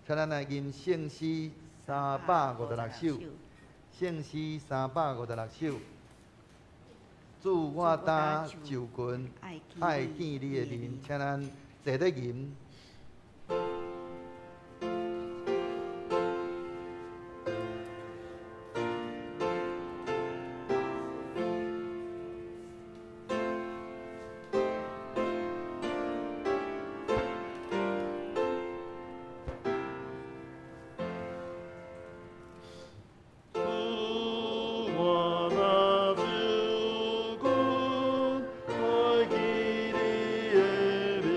請咱來吟聖詩356首，聖詩356首。主，我今就近愛見你的面，請咱坐咧吟。主，我今就近，愛見你的面。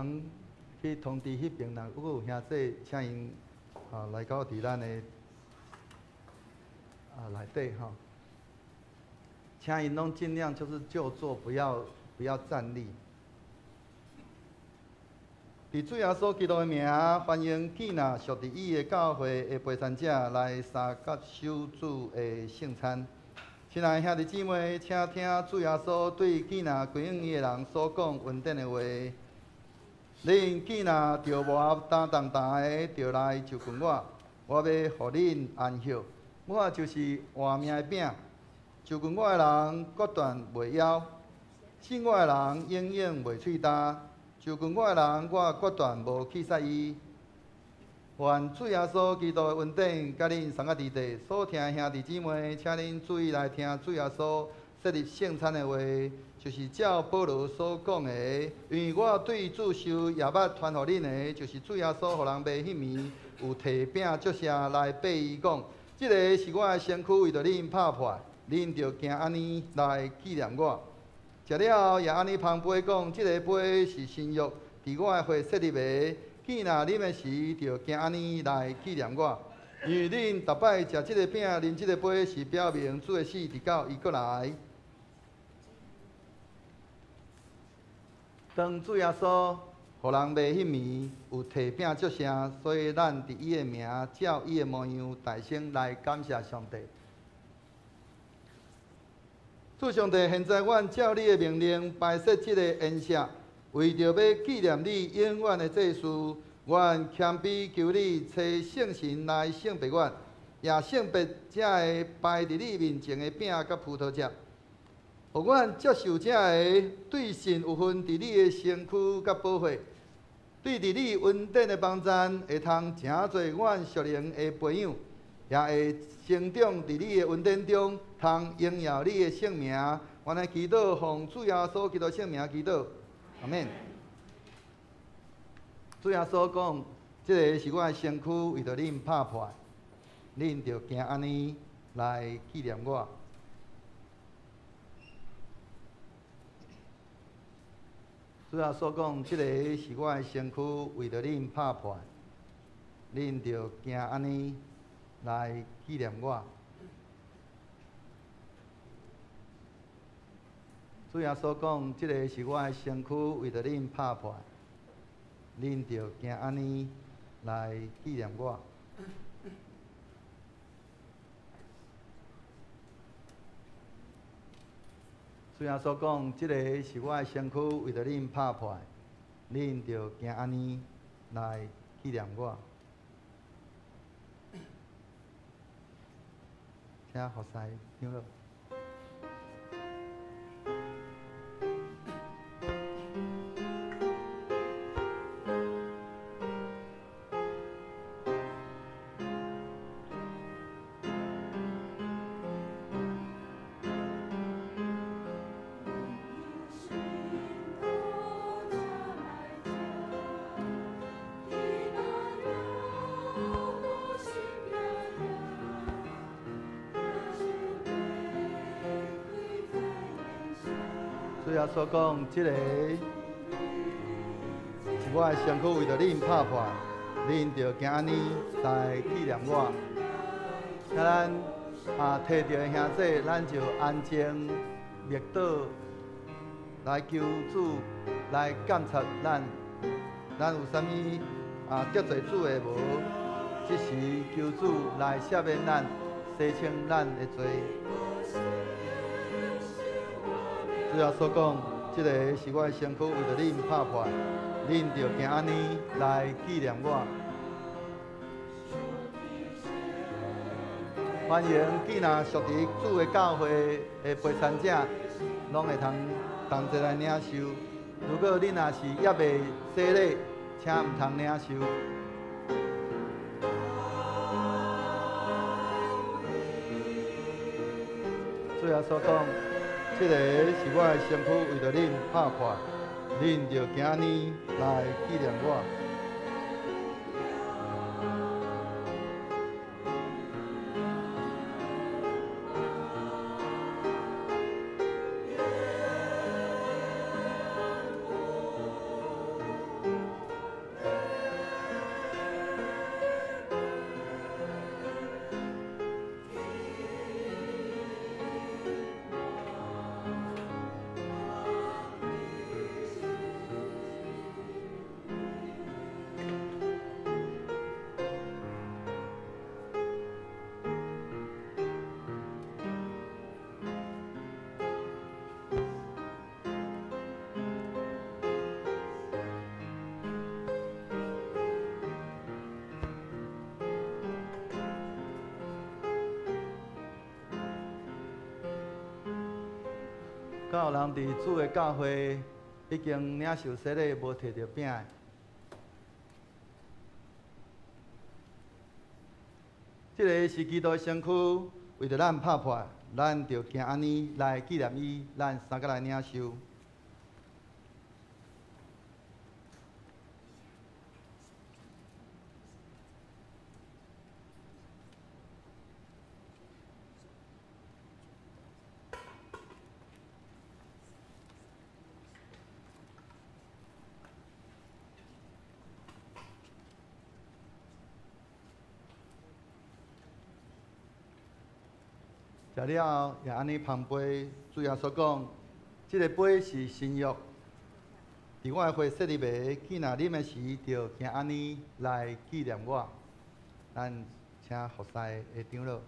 人去通知彼爿，若阁有兄弟，請𪜶來到佇咱的內底吼。請𪜶攏盡量就是就坐，不要站立。佇主耶穌基督的名，歡迎建那屬佇伊的教會的陪餐者來三角守主的聖餐。親愛的兄弟姊妹，請聽主耶穌對建那歸向伊的人所講恩典的話。恁既若著無擔重擔的，著來就近我，我欲予恁安歇。我就是活命的餅，就近我的人決斷袂枵，信我的人永遠袂喙焦。就近我的人，我決斷無棄殺伊。願主耶穌基督的恩典，佮恁三個弟弟所聽的兄弟姊妹，請恁注意來聽主耶穌設立聖餐的話，就是照保羅所講的。因為我對主受耶物傳予恁的，就是主耶穌予人賣彼暝，有提餅祝謝來擘伊講：這个是我的身軀，為著恁拍破，恁著行按呢來紀念我。食了後，也按呢捧杯講：這个杯是新約，佇我的血設立的。既若啉的時，著行按呢來紀念我。因為恁逐擺食這个餅、啉這个杯，是表明主的死，直到伊閣來。當主耶穌予人賣彼暝，有提餅祝謝，所以咱佇伊的名，照伊的模樣，大聲來感謝上帝。主上帝，現在阮照你的命令擺設這個筵席，為著欲紀念你永遠的祭事，阮謙卑求你差聖神來聖別阮，也聖別這个擺佇你面前的餅佮葡萄汁，予阮接受這个對神有份佇你的身軀佮寶血，對佇你恩典的幫贊，會通成做阮屬靈的培養，也會成長佇你的恩典中，通榮耀你的聖名。阮來祈禱，奉主耶穌基督聖名祈禱，阿們。主耶穌講：這个是我的身軀，為著恁拍破，恁著行按呢來紀念我。主耶穌講：這个是我的身軀，為著恁拍破，恁著行按呢來紀念我。主耶穌講：這个是我的身軀，為著恁拍破，恁著行按呢來紀念我。主耶穌講：這个是我的身軀，為著恁拍破，恁著行按呢來紀念我。請服侍長老。主耶穌講：這个是我的身軀，為著恁拍破，恁著行按呢來紀念我。請咱提著的兄弟，咱就安靜默禱，來求主來監察咱，咱有啥物得罪主的無？這時求主來赦免咱，洗清咱的罪。主耶穌講：這个是我的身軀，為著恁拍破，恁著行按呢來紀念我。歡迎既若屬佇主的教會的陪餐者，攏會通同齊來領受。如果恁若是猶未洗禮，請毋通領受。主耶穌講：這个是我的身軀，為著恁拍破，恁著行按呢來紀念我。敢有人佇主的教會已經領受洗禮，無提著餅的？這个是基督的身軀，為著咱拍破，咱著行按呢來紀念伊，咱三個來領受。食了後，也按呢捧杯，主耶穌講：這个杯是新約，佇我的血設立的，既若啉的時，就行按呢來紀念我。咱請服侍的長老。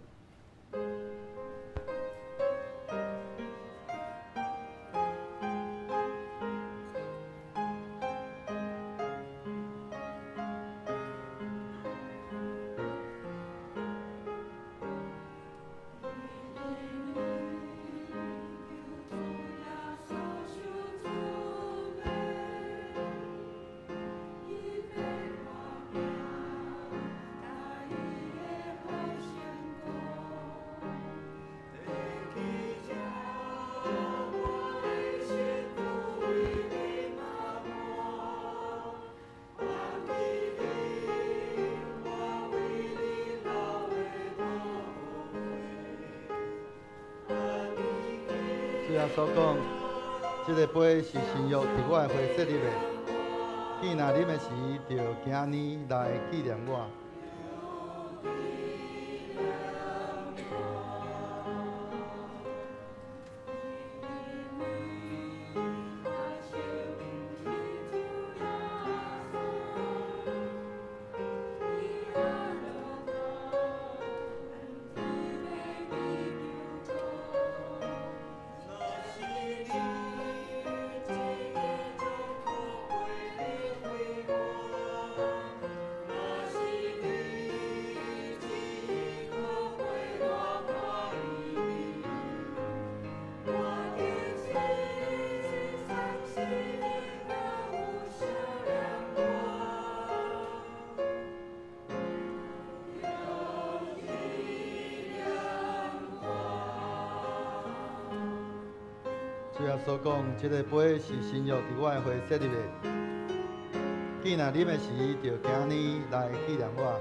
主耶穌講：這个杯是新約，佇我的血設立的。既若啉的時，就行按呢來紀念我。主耶穌講：這个杯是新約，佇我的血設立的。既若啉的時，就行按呢來紀念我。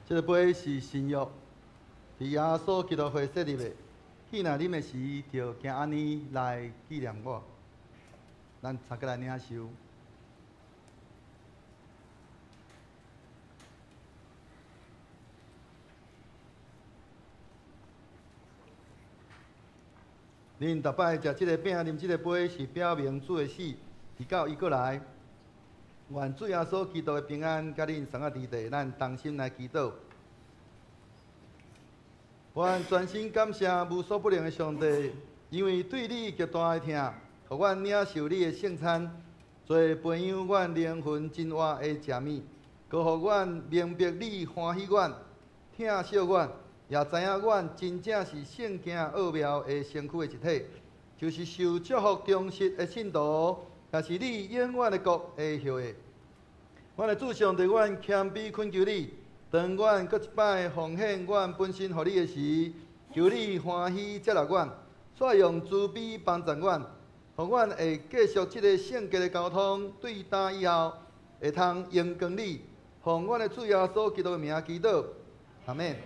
這个杯是新約，佇耶穌基督血設立的。既若啉的時，就行按呢來紀念我。咱三個來領受。恁逐擺食這个餅、啉這个杯，是表明主的死，直到伊閣來。願主耶穌基督的平安，佮恁送仔佇地，咱同心來祈禱。阮全心感謝無所不能的上帝，因為對你極大的疼，予阮領受你的聖餐，做培養阮靈魂真活的食物，閣予阮明白你歡喜阮、疼惜阮，也知影阮真正是聖經奧妙的身軀的一體，就是受祝福忠實的信徒，也是你永遠的國的後裔。阮的主上帝，阮謙卑懇求你，當阮閣一擺奉獻阮本身予你的時，求你歡喜接納阮，煞用慈悲幫助阮，予阮會繼續這個聖潔的交通，對今以後會通榮光你，奉阮的主耶穌基督的名祈禱，阿們。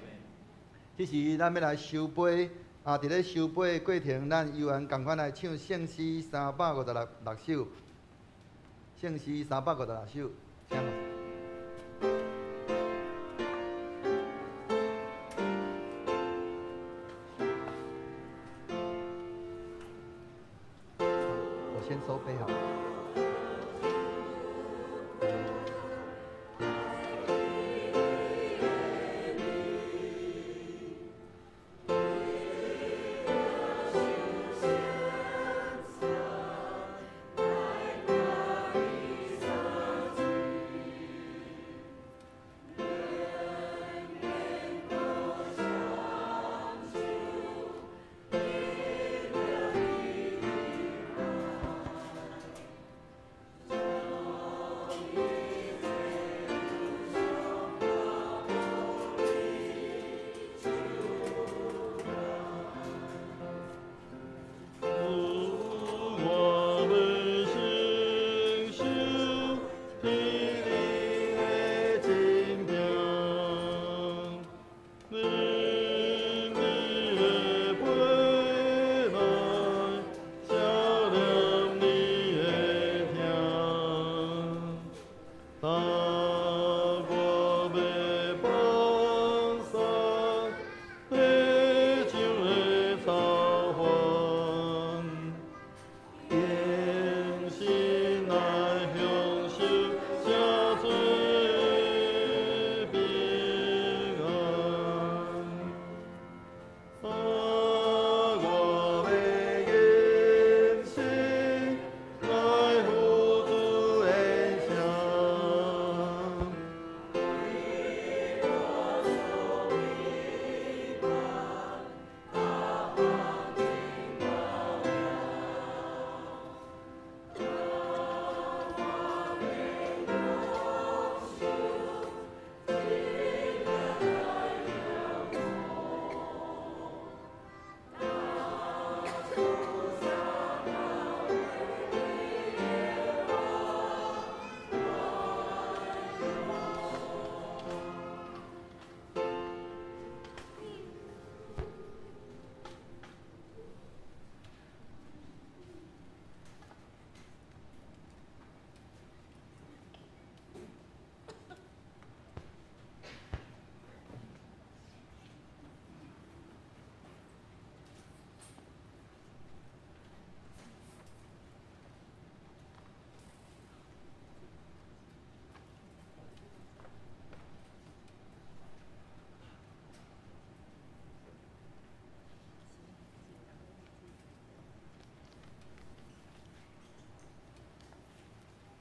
這時咱欲來收杯，啊！佇咧收杯的過程，咱猶原仝款來唱聖詩356首，聖詩356首，請。我先收杯好。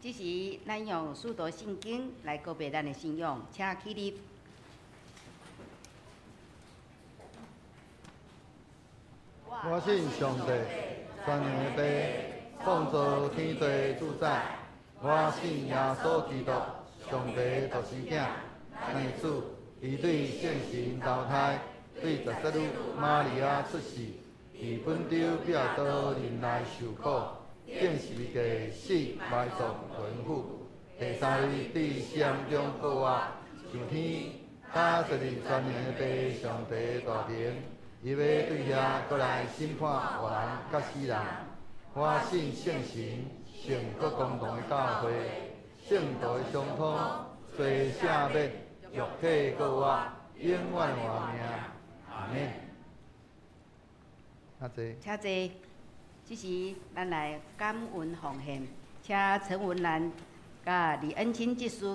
這時，咱用使徒信經來告白咱的信仰，請起立。我信上帝，全能的父，創造天地主宰。我信耶穌基督，上帝的獨生囝，咱的主，伊對聖神投胎，對十七女瑪利亞出世，佇本丟彼拉多忍耐受苦。釘十字架死埋葬魂死，第三日佇死人中復活，上天，他坐佇全能的父上帝大能，伊欲對遐閣來審判活人佮死人。我信聖神，聖各公同的教會，聖徒的相通，罪赦免，肉體復活，永遠活命。阿們。請坐。請坐。這時，咱來感恩奉獻，請陳文蘭佮李恩清執事。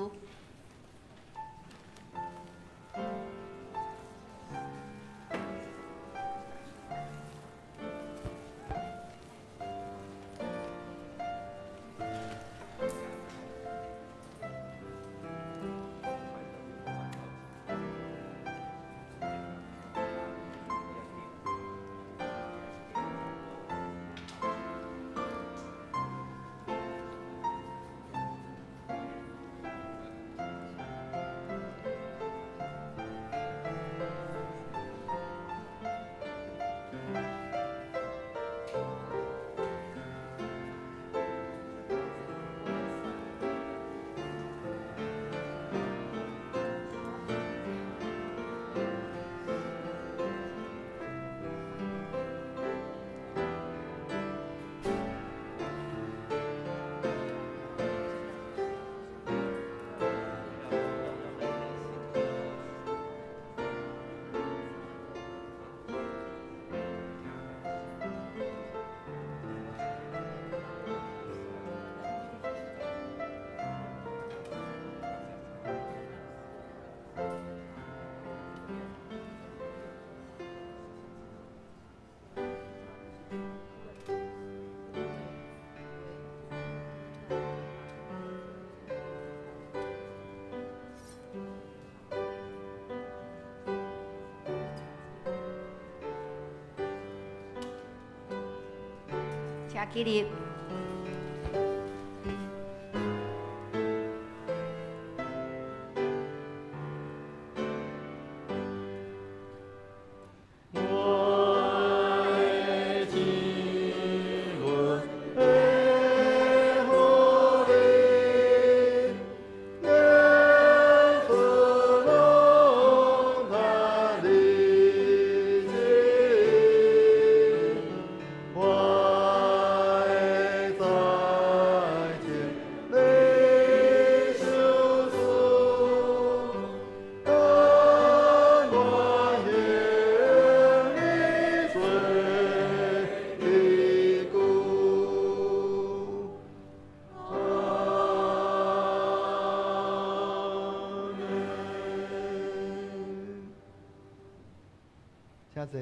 請起立。請坐。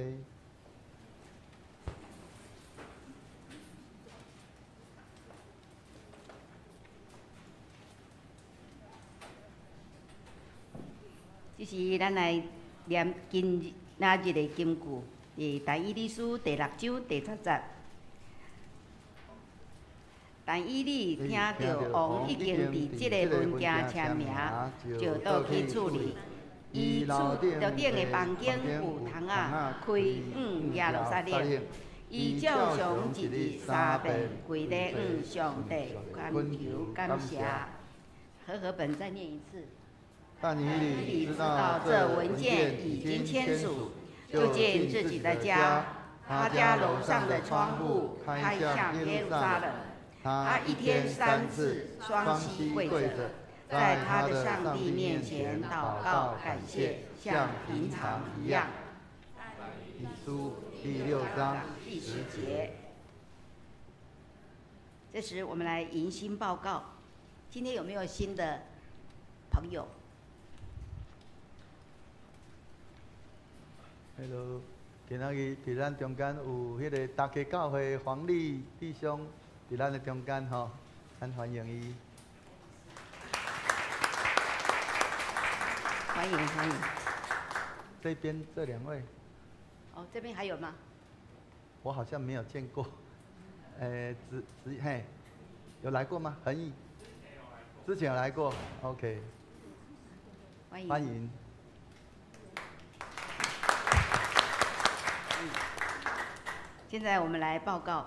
這是咱來念今仔日的金句，佇但以理書第六章第十節。但以理聽著王已經佇這個文件簽名，就倒去處理。伊厝樓頂的房間有窗仔，開向耶路撒冷。伊照常一日三遍跪咧向上帝懇求感謝。和合本再念一次。但以理知道這文件已經簽署，就進自己的家。他家樓上的窗戶開向耶路撒冷。他一天三次雙膝跪著，在他的上帝面前禱告感謝，像平常一樣。以書第六章第十節。這時我們來迎新報告。今天有沒有新的朋友？ Hello，今仔日佇咱中間有彼個大家教會黃麗弟兄佇咱的中間吼，咱歡迎伊。歡迎歡迎。這邊這兩位。哦，這邊還有嗎？我好像沒有見過。子嘿，有來過嗎？恆毅。之前有來過。OK。歡迎。歡迎。現在我們來報告，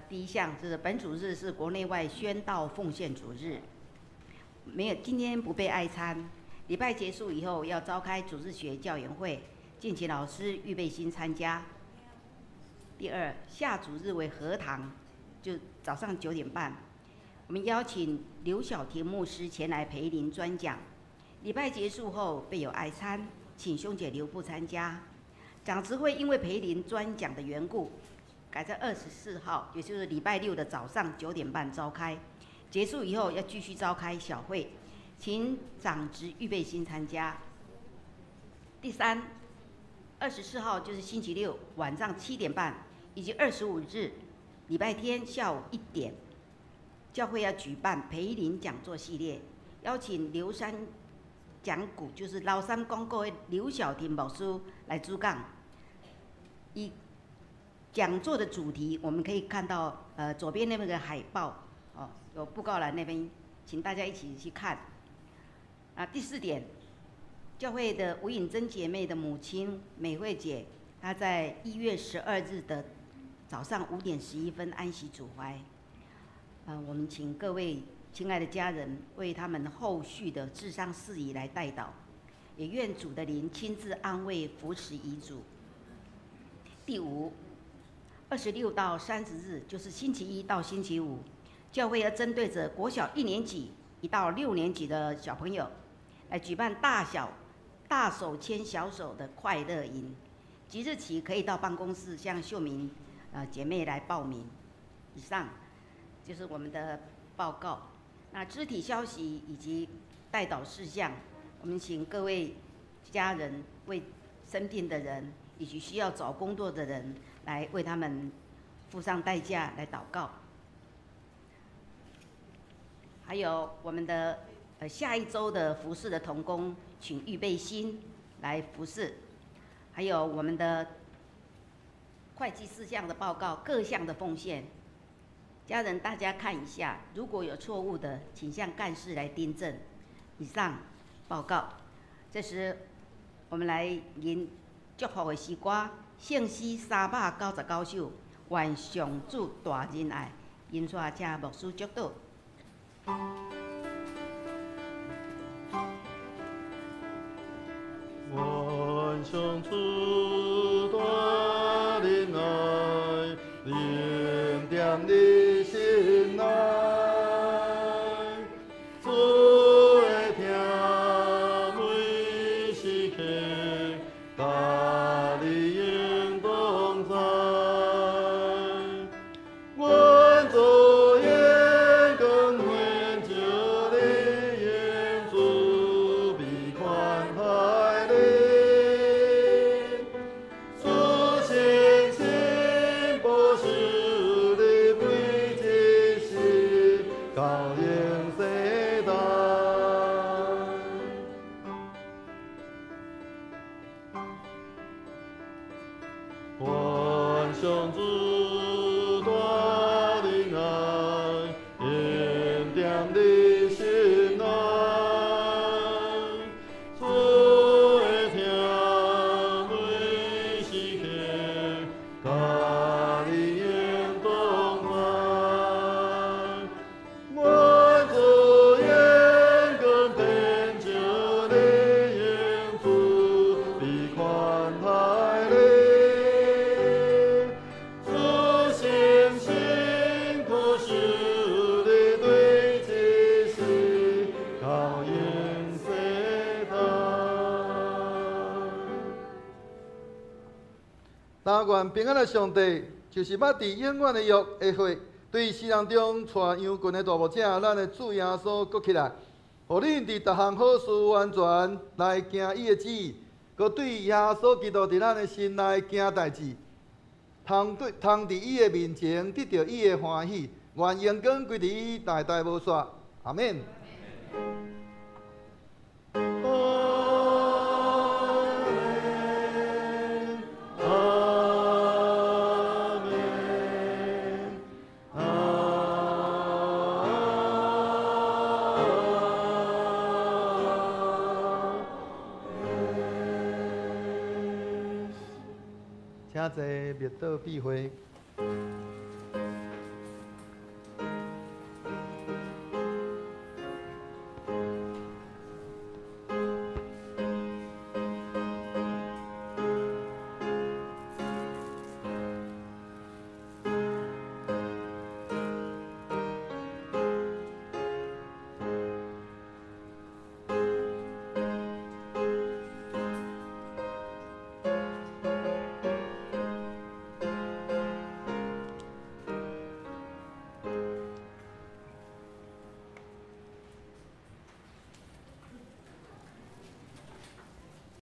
第一項就是本主日是國內外宣道奉獻主日，沒有今天不備愛餐。禮拜結束以後要召開主日學教研會，敬請老師預備心參加。第二，下主日為合堂，就早上9點半，我們邀請劉小婷牧師前來培靈專講。禮拜結束後備有愛餐，請兄姐留步參加。長執會因為培靈專講的緣故，改在24號，也就是禮拜六的早上9點半召開。結束以後要繼續召開小會，請長執預備心參加。第三，24號就是星期六晚上7點半，以及25日禮拜天下午1點，教會要舉辦培靈講座系列，邀請劉山講古，就是老山講古的劉小婷牧師來主講。以講座的主題，我們可以看到，左邊那邊的海報，哦，有布告欄那邊，請大家一起去看。啊，第四點，教會的吳穎珍姐妹的母親美惠姐，她在1月12日的早上5點11分安息主懷。我們請各位親愛的家人為他們後續的治喪事宜來代禱，也願主的靈親自安慰扶持遺囑。第五，26到30日，就是星期一到星期五，教會要針對着國小一年級一到六年級的小朋友，來舉辦大小大手牽小手的快樂營。即日起可以到辦公室向秀明姐妹來報名。以上就是我們的報告。那肢體消息以及代禱事項，我們請各位家人為生病的人以及需要找工作的人來為他們付上代價來禱告。還有我們的下一周的服侍的同工，請預備心來服侍。還有我們的會計事項的報告，各項的奉獻。家人大家看一下，如果有錯誤的，請向幹事來訂正。以上報告。這時，我們來吟祝福的詩歌，聖詩399首，願上主大仁愛，引帶請牧師祝禱。願上主大仁愛，臨踮你心內，主的疼每時刻，佮你永同在。願主榮光顯照你，用慈悲寬待你。主信心保守你每一時，到永世代。願上主大仁愛，臨踮你心內，主的疼每時刻，佮你永同在。願主榮光顯照你，用慈悲寬待你。主信心保守你對一時，到永世代。但願平安的上帝，就是捌佇永遠的約的血，對死人中帶羊群的大牧者，咱的主耶穌閣起來，予恁佇逐項好事完全來行伊的旨意，閣對耶穌基督佇咱的心內行代誌，通對通佇伊的面前得著伊的歡喜，願榮光歸佇伊，代代無煞。阿們。阿們，阿們，阿們。請坐，默禱閉會。